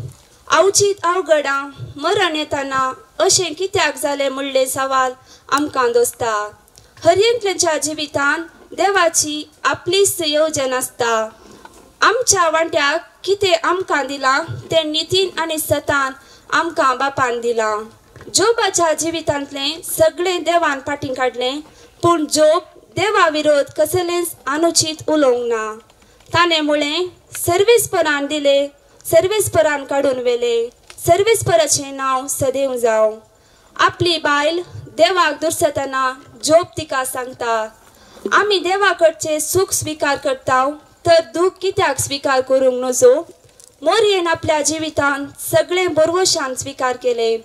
S3: अवचीत अवघडां मरण येताना अशें कित्याक जालें म्हणलें सवाल आमकां दोसता. हर एकल्याच्या जिवितांत देवाची आपलीच येवजण आसता. आमच्या वांट्याक कितें आमकां दिलां तें नितीन आनी सतान आमकां बापान दिलां. जोबाच्या जिवितांतलें सगळें देवान फाटीं काडलें, पूण जोब देवा विरोध कसलेंच अनुचीत उलोवंक ना. ताणें म्हळें, सर्वेस्परान दिलें, सर्वेस्परान काडून व्हेलें, सर्वेस्पराचें नांव सदैव जावं. आपली बायल देवाक दुरसतना जोब तिका सांगता, आमी देवा कडचें सूख स्विकार करता तर दूख कित्याक स्विकार करूंक नजो? मोरयेन आपल्या जिवितांत सगळें बरवशान स्विकार केलें.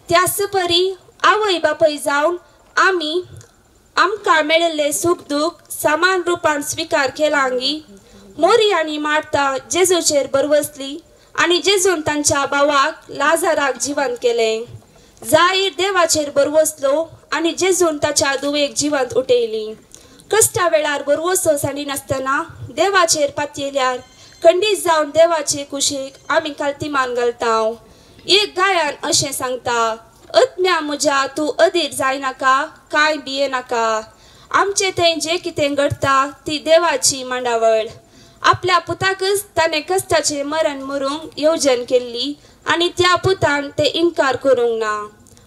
S3: त्याच परी आवय बापूय जावन आमी आमकां मेळिल्लें सूख दूख समान रुपान स्विकार केलांगी. मोरी आनी मार्ता जेजूचेर बरवसली आनी जेजून तांच्या भावाक लाजाराक जिवंत केलें. जाहीर देवाचेर बरवसलो आनी जेजून ताच्या दुवेक जिवंत उठयली. कश्टा वेळार बरवसो सांडिनासतना देवाचेर पातयेल्यार खंडीत जावन देवाचे कुशीक आमी कालतीमान घालता. एक गायन अशें सांगता, आत्म्या म्हज्या तूं अधीर जायनाका, कांय भियेनाका. आमचे थंय जें कितें घडटा ती देवाची मांडावळ. आपल्या पुताकच ताणें कश्टाचें मरण मरूंक येवजण केल्ली आनी त्या पुतान ते इन्कार करूंक ना.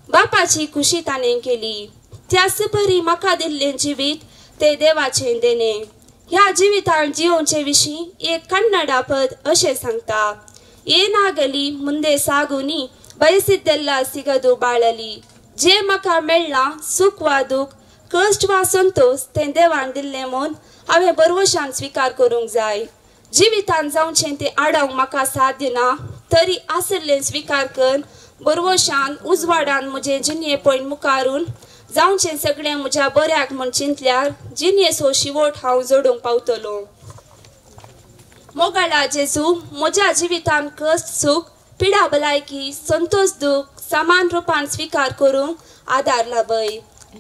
S3: बापाची खुशी ताणें केली. त्याच परी म्हाका दिल्लें जिवीत ते देवाचें देणें. ह्या जिवितान जियोवचे विशीं एक कन्नडा पद अशें सांगता, ಏನಾಗಲಿ ಮುಂದೆ ಸಾಗುನಿ, ಬಯಸಿದ್ದೆಲ್ಲ ಸಿಗದು ಬಾಳಲಿ, जे म्हाका मेळ्ळां सूख वा दूख, कश्ट वा संतोष तें देवान दिल्लें म्हूण हांवें बरवशान स्विकार करूंक जाय. जिवितान जावचें तें आडावंक म्हाका साध्य ना, तरी आशिल्लें स्विकार कर बरवशान उजवाडान म्हजें जिणेपण मुखारून जावचें सगळें म्हज्या बऱ्याक म्हूण चिंतल्यार जिणेचो शिवोट हांव जोडूंक पावतलो. मोगाळा जेजू, म्हज्या जिवितान कश्ट सूख, पिडा भलायकी, संतोष दूख समान रुपान स्विकार करूंक आदार लाभय.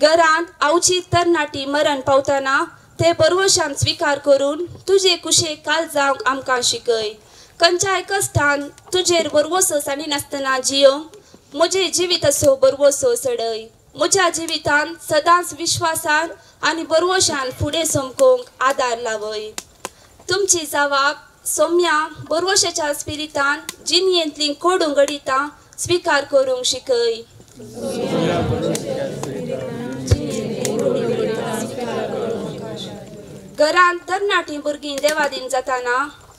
S3: घरांत आवची तरणाटी मरण पावतना ते बरवशान स्विकार करून तुजे कुशेक काल जावंक आमकां शिकय. खंयच्याय कश्टान तुजेर बरवसो सांडिनासतना जियोवंक म्हजें जिविताचो बरवसो चडय. म्हज्या जिवितान सदांच विश्वासान आनी बरवशान फुडें समकोवंक आदार लावय. तुमची जावाक सौम्या बरवशाच्या स्पिरितान जिणेंतलीं कोडूं घडितां स्विकार करूंक शिकय. घरांत तरणाटीं भुरगीं देवादीन जाताना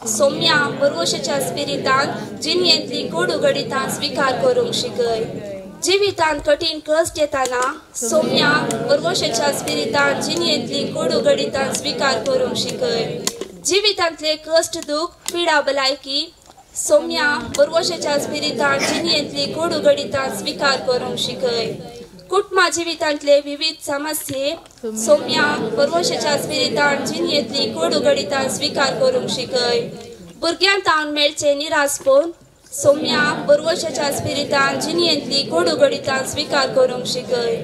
S3: सौम्या बरवशाच्या स्पिरितान जिणेंतलीं कोडू घडितां स्विकार करूंक शिकय. जिवितांत कठीण कश्ट येताना सौम्या बरवशाच्या स्पिरितान जिणेंतलीं कोडू घडितां स्विकार करूंक शिकय. जिवितांतले कश्ट दूख, पिडा भलायकी सौम्या बरवशाच्या स्पिरितान जिणेंतली कोडू घडितां स्विकार करूंक शिकय. कुटुंबा जिवितांतले विविध समस्ये सौम्या बरवशाच्या स्पिरितान जिणेंतली कोडू घडितां स्विकार करूंक शिकय. भुरग्यांतावन मेळचें निरासपण सौम्या बरवशाच्या स्पिरितान जिणेंतली कोडू घडितां स्विकार करूंक शिकय.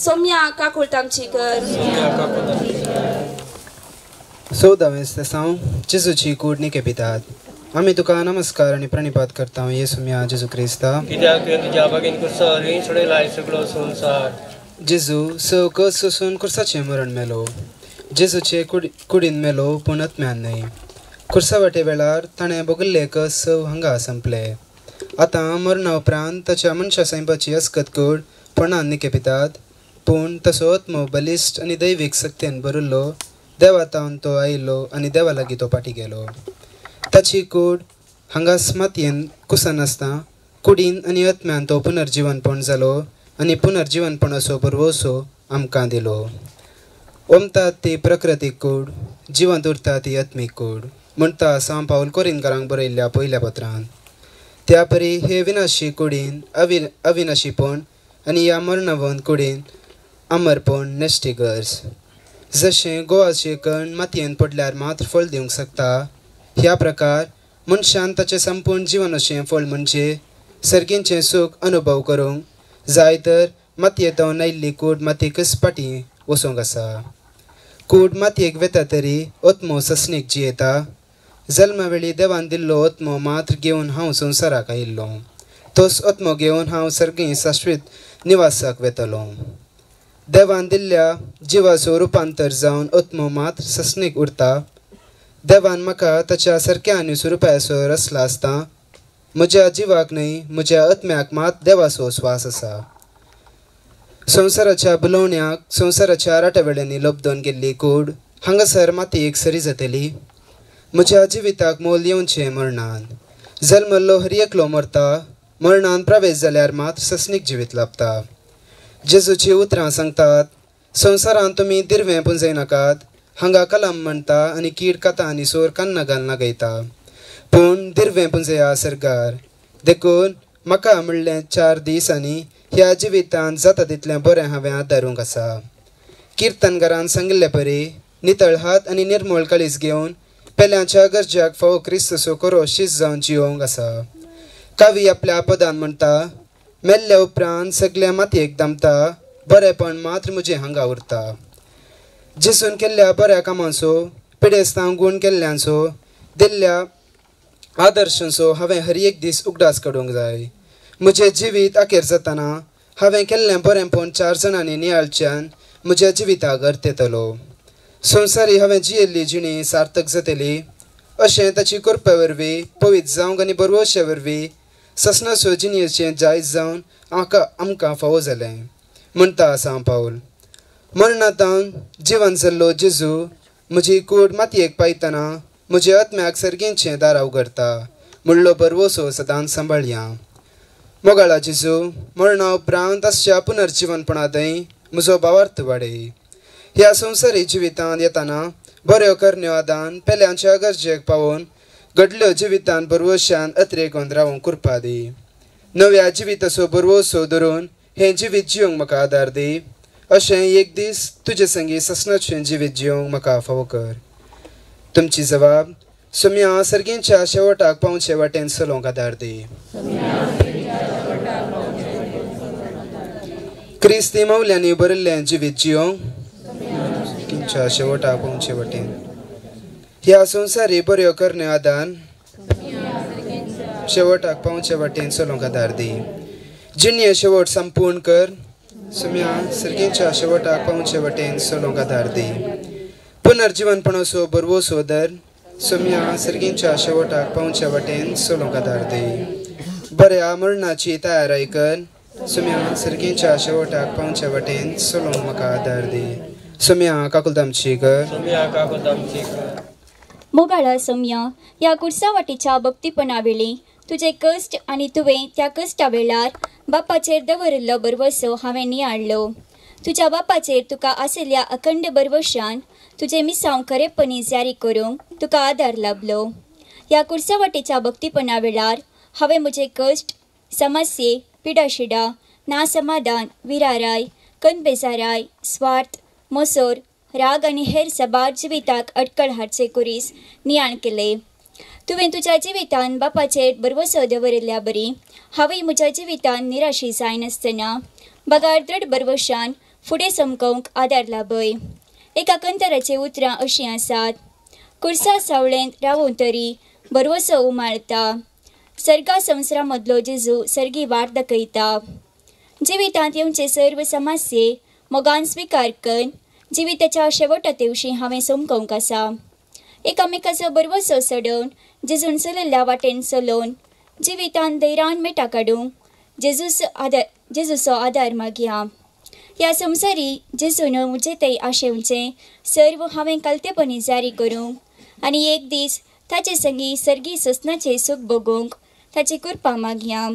S3: सौम्या काकूळ तामची कर.
S16: 14वें साव जेजूची कूड निकेपितात. आमी तुका नमस्कार आनी प्रणिपात करता येसू म्या जेजू क्रिस्ता,
S2: कित्याक तुवें तुज्या बागेन कुर्सा वरवीं सोडयला सगळो संवसार.
S16: जेजू स कस सोसून कुर्साचें मरण मेलो. जेजूचे कुडीन मेलो पूण आत्म्यान न्हय. कुर्सा वाटे वेळार ताणें भोगिल्ले कस सव हांगा संपले. आतां मरणा उपरांत ताच्या मनशा सैंबाची अस्कत कूड पणान निकेपितात, पूण तसो आत्मो बलिश्ट आनी दैवीक सक्तेन भरिल्लो. देवा तावन तो आयिल्लो आनी देवा लागीं तो फाटीं गेलो. ताची कूड हांगा मातयेन कुसनासतना कुडीन आनी आत्म्यान तो पुनर्जिवनपण जालो आनी पुनर्जिवनपणाचो भरवंसो आमकां दिलो. ओमतात ती प्रकृतीक कूड, जिवंत उरता ती आत्मीक कूड म्हणटा सांव पावल कोरिनकारांक बरयल्ल्या पयल्या पत्रान. त्या परी हे विनाशी कुडीन अविनाशीपण आनी ह्या मरणावंत कुडीन अमरपण नश्टी गरज. जशें गोवाचें कण मातयेन पडल्यार मात्र फळ दिवंक शकता, ह्या प्रकार मनशान ताचें संपूर्ण जिवनाचें फळ म्हणजे सर्गींचें सूख अनुभव करूंक जाय तर मातयेंत आयिल्ली कूड मातयेकच फाटीं वचूंक आसा. कूड मातयेक वेता तरी आत्मो ससणीक जियेता. जल्मा वेळी देवान दिल्लो आत्मो मात्र घेवन हांव संवसाराक आयिल्लो. तोच आत्मो घेवन हांव सर्गी शाश्वीत निवासाक वेतलो. देवान दिल्ल्या जिवाचो रुपांतर जावन आत्मो मात्र ससणीक उरता. देवान म्हाका ताच्या सारक्या आनी स्वरुपाचो रचला आसता. म्हज्या जिवाक न्हय, म्हज्या आत्म्याक मात देवाचो स्वास आसा. संवसाराच्या बुलोवण्याक, संवसाराच्या राटावेळ्यांनी लब्दोन गेल्ली कूड हांगासर मातयेक सरी जातली. म्हज्या जिविताक मोल येवचें मरणान. जल्मल्लो हर एकलो मरता. मरणान प्रवेश जाल्यार मात ससणीक जिवीत लाभता. जेजूची उतरां सांगतात, संवसारांत तुमी दिरवें पुंजयनाकात. हांगा कलम म्हणटा आनी कीड खाता आनी सोर कान्ना घालना गयता. पूण दिरवें पुंजया सरकार. देखून म्हाका म्हणलें 4 दिसांनी ह्या जिवितांत जाता तितलें बरें हांवें आदारूंक आसा. किर्तनकारान सांगिल्ले परी नितळ हात आनी निर्मळ काळीज घेवन पेल्यांच्या गरजाक फावो क्रिस्तसो करो शीस जावन जियोवंक आसा. कावी आपल्या पदान म्हणटा, मेल्ल्या उपरांत सगळ्या मातयेक दामता, बरेंपण मात्र म्हजें हांगा उरता. जेजून केल्ल्या बऱ्या कामांचो, पिडेस्तांक गूण केल्ल्यांचो, दिल्ल्या आदर्शांचो हांवें हर एक दीस उगडास काडूंक जाय. म्हजें जिवीत अखेर जातना हांवें केल्लें बरेंपण 4 जाणांनी नियाळच्यान म्हज्या जिविताक अर्थ येतलो. संवसारी हांवें जियेल्ली जिणी सार्थक जातली. अशें ताची कृपे वरवीं पवित्र जावंक आनी बरवशे वरवीं ससनाचो जिणेचें जायज जावन आमकां फावो जालें म्हणटा आसा पावल. मरणांत जिवन जाल्लो जेजू म्हजी कूड मातयेक पायतना म्हज्या आत्म्याक सर्गींचें दारां उगडता म्हणलो बरवसो सदांच सांबाळया. मोगाळा जेजू, मरणा उपरांत आसच्या पुनर्जिवनपणांतय म्हजो भावार्थ वाडय. ह्या संवसारी जिवितांत येतना बऱ्यो करण्यो आदान पेल्यांच्या गरजेक पावोवन घडल्यो जिवितान बरवशान अत्रेगोन रावूंक कृपा दी. नव्या जिविताचो बरवसो धरून हें जिवीत जिवंक म्हाका आदार दी. अशें एक दीस तुजे संगी ससनाचें जिवीत जिवंक म्हाका फावो कर. तुमची जबाब सुम्या सर्गींच्या शेवटाक पावचे वाटेन चलोवंक आदार दी. क्रिस्ती मावल्यांनी बरयल्लें जिवीत जिवंक तुमच्या शेवटाक पावचे वाटेन. ह्या संवसारी बऱ्यो करण्यो आदान शेवटाक पावचे वाटेन चलोवंक आदार दी. जिणये शेवट संपूर्ण कर. सुम्या सर्गींच्या शेवटाक पावचे वाटेन चलोवंक आदार दी. पुनर्जिवनपणाचो बरवसो दर. सुम्या सर्गींच्या शेवटाक पावचे वाटेन चलोवंक आदार दी. बऱ्या मरणाची तयाराय कर. सुम्या सर्गींच्या शेवटाक पावचे वाटेन चलोवंक म्हाका आदार दी. सुम्या काकुलतामची कर.
S17: मोगाळा सोम्या, ह्या कुर्सावाटीच्या भक्तीपणा वेळी तुजे कश्ट आनी तुवें त्या कश्टा वेळार बापाचेर दवरिल्लो बरवसो हांवें नियाळ्ळो. तुज्या बापाचेर तुका आशिल्ल्या अखंड बरवशान तुजें मिसांव खरेपणी जारी करूंक तुका आदार लाबलो. ह्या कुर्सावाटीच्या भक्तीपणा वेळार हांवें म्हजे कश्ट, समस्ये, पिडाशिडा, नासमाधान, विराराय, कनबेजाराय, स्वार्थ, मोसोर, राग आनी हेर सबार जिविताक अडकळ हाडचे कुरीस नियाळ केले. तुवें तुज्या जिवितान बापाचेर बरवसो दवरिल्ल्या बरी हांवें म्हज्या जिवितान निराशी जायनासतना बगार दृढ बरवशान फुडें समकोवंक आदार लाभय. एका कंतराची उतरां अशीं आसात, कुर्सा सावळेंत रावूं तरी बरवसो उमाळता, सर्गा संवसारा मदलो जेजू सर्गी वाट दाखयता. जिवितांत येवचे सर्व समस्ये मोगान स्विकार कर जिविताच्या शेवटा तेवशी हांवें समकोवंक आसा. एकामेकाचो बरवसो चडोवन जेजून चलयल्ल्या वाटेन चलोवन जिवितान धैर्यान मेटा काडूंक जेजूचो आदार मागया. ह्या संवसारी जेजून म्हजे थंय आशेवचें सर्व हांवें कलतेपणी जारी करूंक आनी एक दीस ताचे संगी सर्गी सोसनाचें सूख भोगूंक ताची कृपा मागया.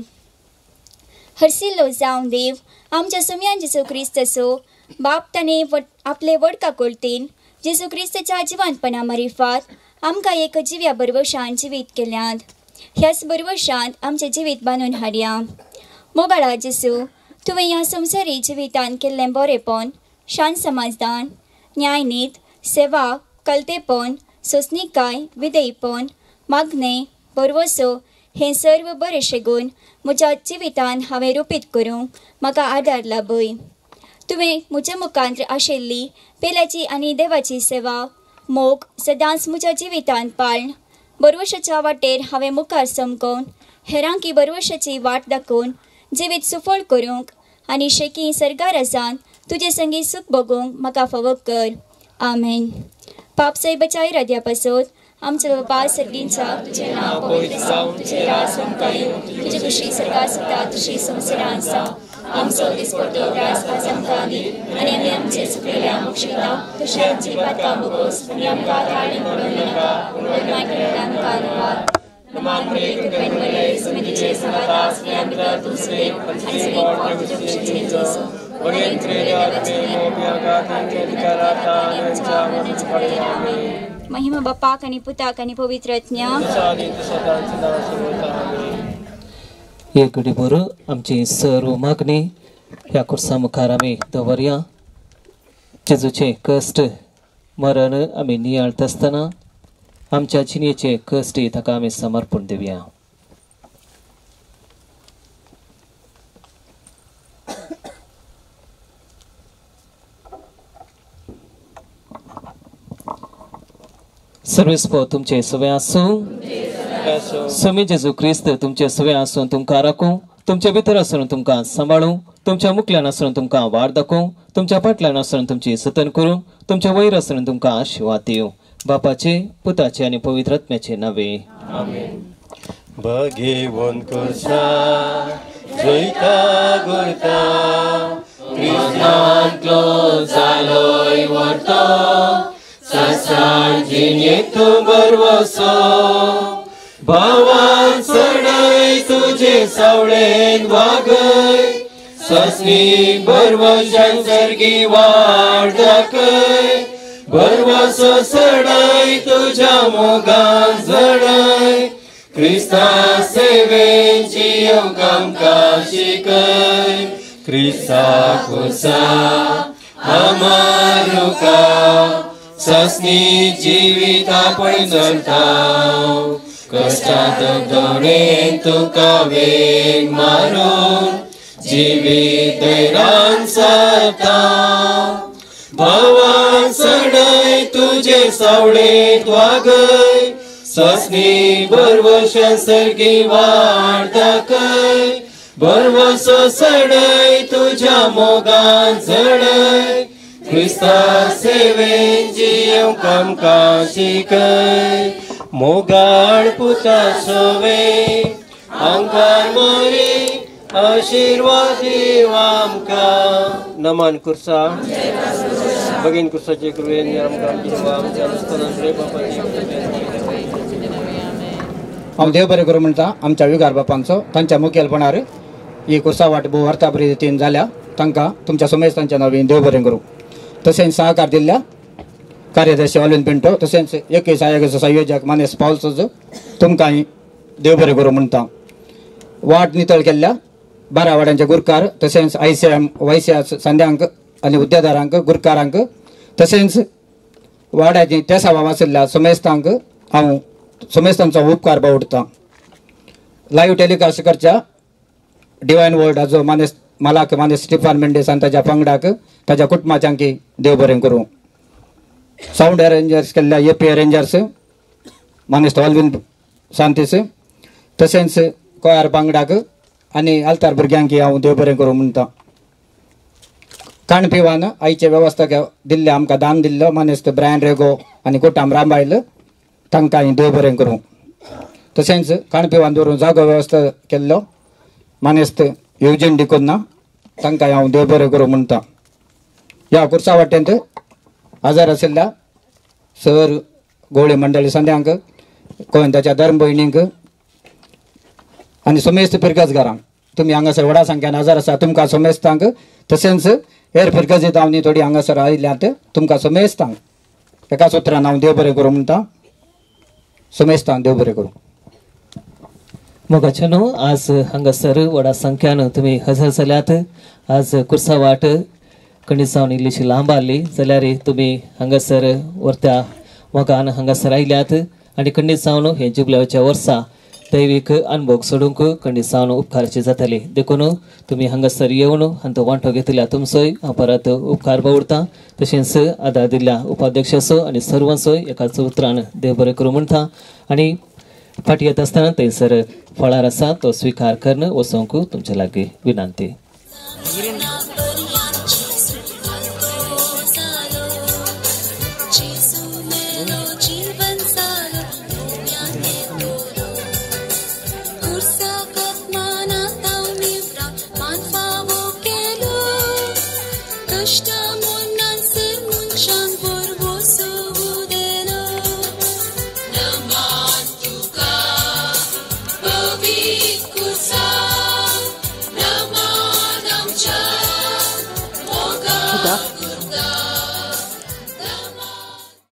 S17: हरसिल्लो जावं देव आमच्या सुम्यान जेजू क्रिस्ताचो बाप ताणें आपले व्हड काकुळतीन जेजू क्रिस्ताच्या जिवानपणा मारिफात आमकां एक जिव्या बरवशान जिवीत केल्यांत. ह्याच बरवशांत आमचें जिवीत बांदून हाडया. मोगाळा जेजू, तुवें ह्या संवसारी जिवितान केल्लें बरेंपण, शांत समाजदान, न्यायनीत, सेवा, कलतेपण, सोंसणीकाय, विधेयपण, मागणें, बरवसो हें सर्व बरें शेगून म्हज्या जिवितान हांवें रुपीत करूंक म्हाका आदार लाभय. तुवें म्हज्या मुखांत आशिल्ली पेल्याची आनी देवाची सेवा मोग सदांच म्हज्या जिवितान पाळन बरवशाच्या वाटेर हांवें मुखार समकोवन हेरांकी बरवशाची वाट दाखोवन जिवीत सुफळ करूंक आनी शेकी सर्गाराजान तुजे संगी सूख भोगूंक म्हाका फावो कर. आमेन. पाप साहेबाच्या इराद्या पासत आमच्या बापा सर्गींच्या तुजें नांव पवित्र जावं, तुजें राज आमकां येवं, तुजी खुशी सर्गात जाता तशी संवसारांत जावं. आमचो दिसपट्टो ग्रास आज आमकां दी आनी आमी आमचे चुकलेल्या मोक्षिता तशें आमची पातकां भोगोस आनी आमकां ताळणी पडूं नाका पूण मागीर आमकां नुवाद. नमान मरिये, कृपेन भरलें, सुमेतीचे सांगाता स्त्रियां भितर तूं सुरेख आनी सुरेख फळ तुज्या कुशीचें जेजू. महिमा बापाक आनी पुताक आनी पवित्र आत्म्याक.
S1: एक घडी बरो आमची सर्व मागणी ह्या कुर्सा मुखार आमी दवरया. जेजूचे कश्ट मरण आमी नियाळत आसतना आमच्या जिणेचे कश्ट ताका आमी समर्पण दिवया. सर्वेस्पो तुमचे सवे आसूं. स्वामी जेजू क्रिस्त तुमचे सवे आसून तुमकां राखूं, तुमचे भितर आसून तुमकां सांबाळूं, तुमच्या मुखल्यान आसून तुमकां वाड दाखोवं, तुमच्या फाटल्यान आसून तुमची जतन करूं, तुमच्या वयर आसून तुमकां आशिर्वाद दिवं. बापाचे, पुताचे आनी पवित्र आत्म्याचे नावे.
S2: आमेन. भगेवन कुर्सा जयता गुरता कृष्णांतलो जालोय व्हरतो ससान जिणेंत भरवसो भावान सडय तुजे सावळेन वागय ससनी भरवशान सर्गी वाट दाखय भरवसो सडय तुज्या मोगान जडय क्रिस्ता सेवेन जियोंक आमकां शिकय क्रिस्ता कुर्सा आमारुका ससनी जिविता पळय चलता कश्टांत दवरेन तुका वेग मारून जिवीत धैर्यान सरता भावान सडय तुजे सावळेंत वागय ससनी भरवशान सर्गी वाट दाखय भरवसो सडय तुज्या मोगान जडय क्रिस्ता सेवेन जियोंक आमकां शिकय मोगाळ पुता सोवे आंगार मोरी आशिर्वाद दिव आमकां. नमन कुर्सा भगीन कुर्साचे कृपेन आमकां आमच्या
S18: हांव देव बरें करूं म्हणटा आमच्या विगार बापांचो तांच्या मुखेलपणार ही कुर्सा वाट भोव अर्थाबरी रितीन जाल्या तांकां तुमच्या समेस्तांच्या नांवान देव बरें करूं. तशेंच सहकार दिल्ल्या कार्यदर्शी ऑलविन पिंटो तशेंच एकवीस आयोगाचो संयोजक मानेस पावल सोजो तुमकांय देव बरें करूं म्हणटा. वाट नितळ केल्ल्या 12 वाड्यांचे गुरकार तशेंच आयसीएम वायसीएस संद्यांक आनी हुद्देदारांक गुरकारांक तशेंच वाड्याची तेसावां आशिल्ल्या समेस्तांक हांव समेस्तांचो उपकार बावडटा. लायव्ह टेलिकास्ट करच्या डिवायन वर्ल्ड हाजो मानेस मालाक मानेस स्टिफान मेंडेस आनी ताज्या पंगडाक ताज्या कुटुंबाच्यांकी देव बरें करूं. सावंड अरेंजर्स केल्ल्या ए पी अरेंजर्स मानेस्त ऑलविन सांतीस तशेंच कोयार पंगडाक आनी आल्तार भुरग्यांकी हांव देव बरें करूं म्हणटा. काणपिवान आयचे वेवस्था दिल्ले आमकां दान दिल्लो मानेस्त ब्रायन रेगो आनी कुटाम रामबायल तांकां देव बरें करूं. तशेंच काणपिवान दवरून जागो वेवस्था केल्लो मानेस्त युजीन डिकोन्ना तांकां हांव देव बरें करूं म्हणटा. ह्या कुर्सा वाटेंत आजार आशिल्ल्या सर गोळे मंडळी संद्यांक गोविंदाच्या धर्म भयणींक आनी समेस्त फिरगजगारांक तुमी हांगासर व्हडा संख्यान आजार आसा तुमकां समेस्तांक तशेंच हेर फिरगजेत हांव न्ही थोडी हांगासर आयल्यात तुमकां समेस्तांक एकाच उतरान हांव देव बरें करूं म्हणटा. समेस्तांक देव बरें करूं.
S1: मोगाचे न्हू आज हांगासर व्हडा संख्यान तुमी हजर जाल्यात. आज कुर्सा वाट खंडीत जावन इल्लीशी लांब आसली जाल्यार तुमी हांगासर व्हरत्या मोगान हांगासर आयल्यात आनी खंडीत जावन हे जुबल्याच्या वर्सा दैवीक अनभोग सोडूंक कंडिसावन उपकारची जातली. देखून तुमी हांगासर येवन हांचो वांटो घेतल्या तुमचोय हांव परत उपकार बावडता. तशेंच आदार दिल्ल्या उपाध्यक्षाचो आनी सर्वांचोय एकाच उतरान देव बरें करूं म्हणटा आनी फाटी येता आसतना थंयसर फळार आसा तो स्विकार करून वचोंक तुमचे लागीं विनंती.
S19: Kışta mundan sır munşan.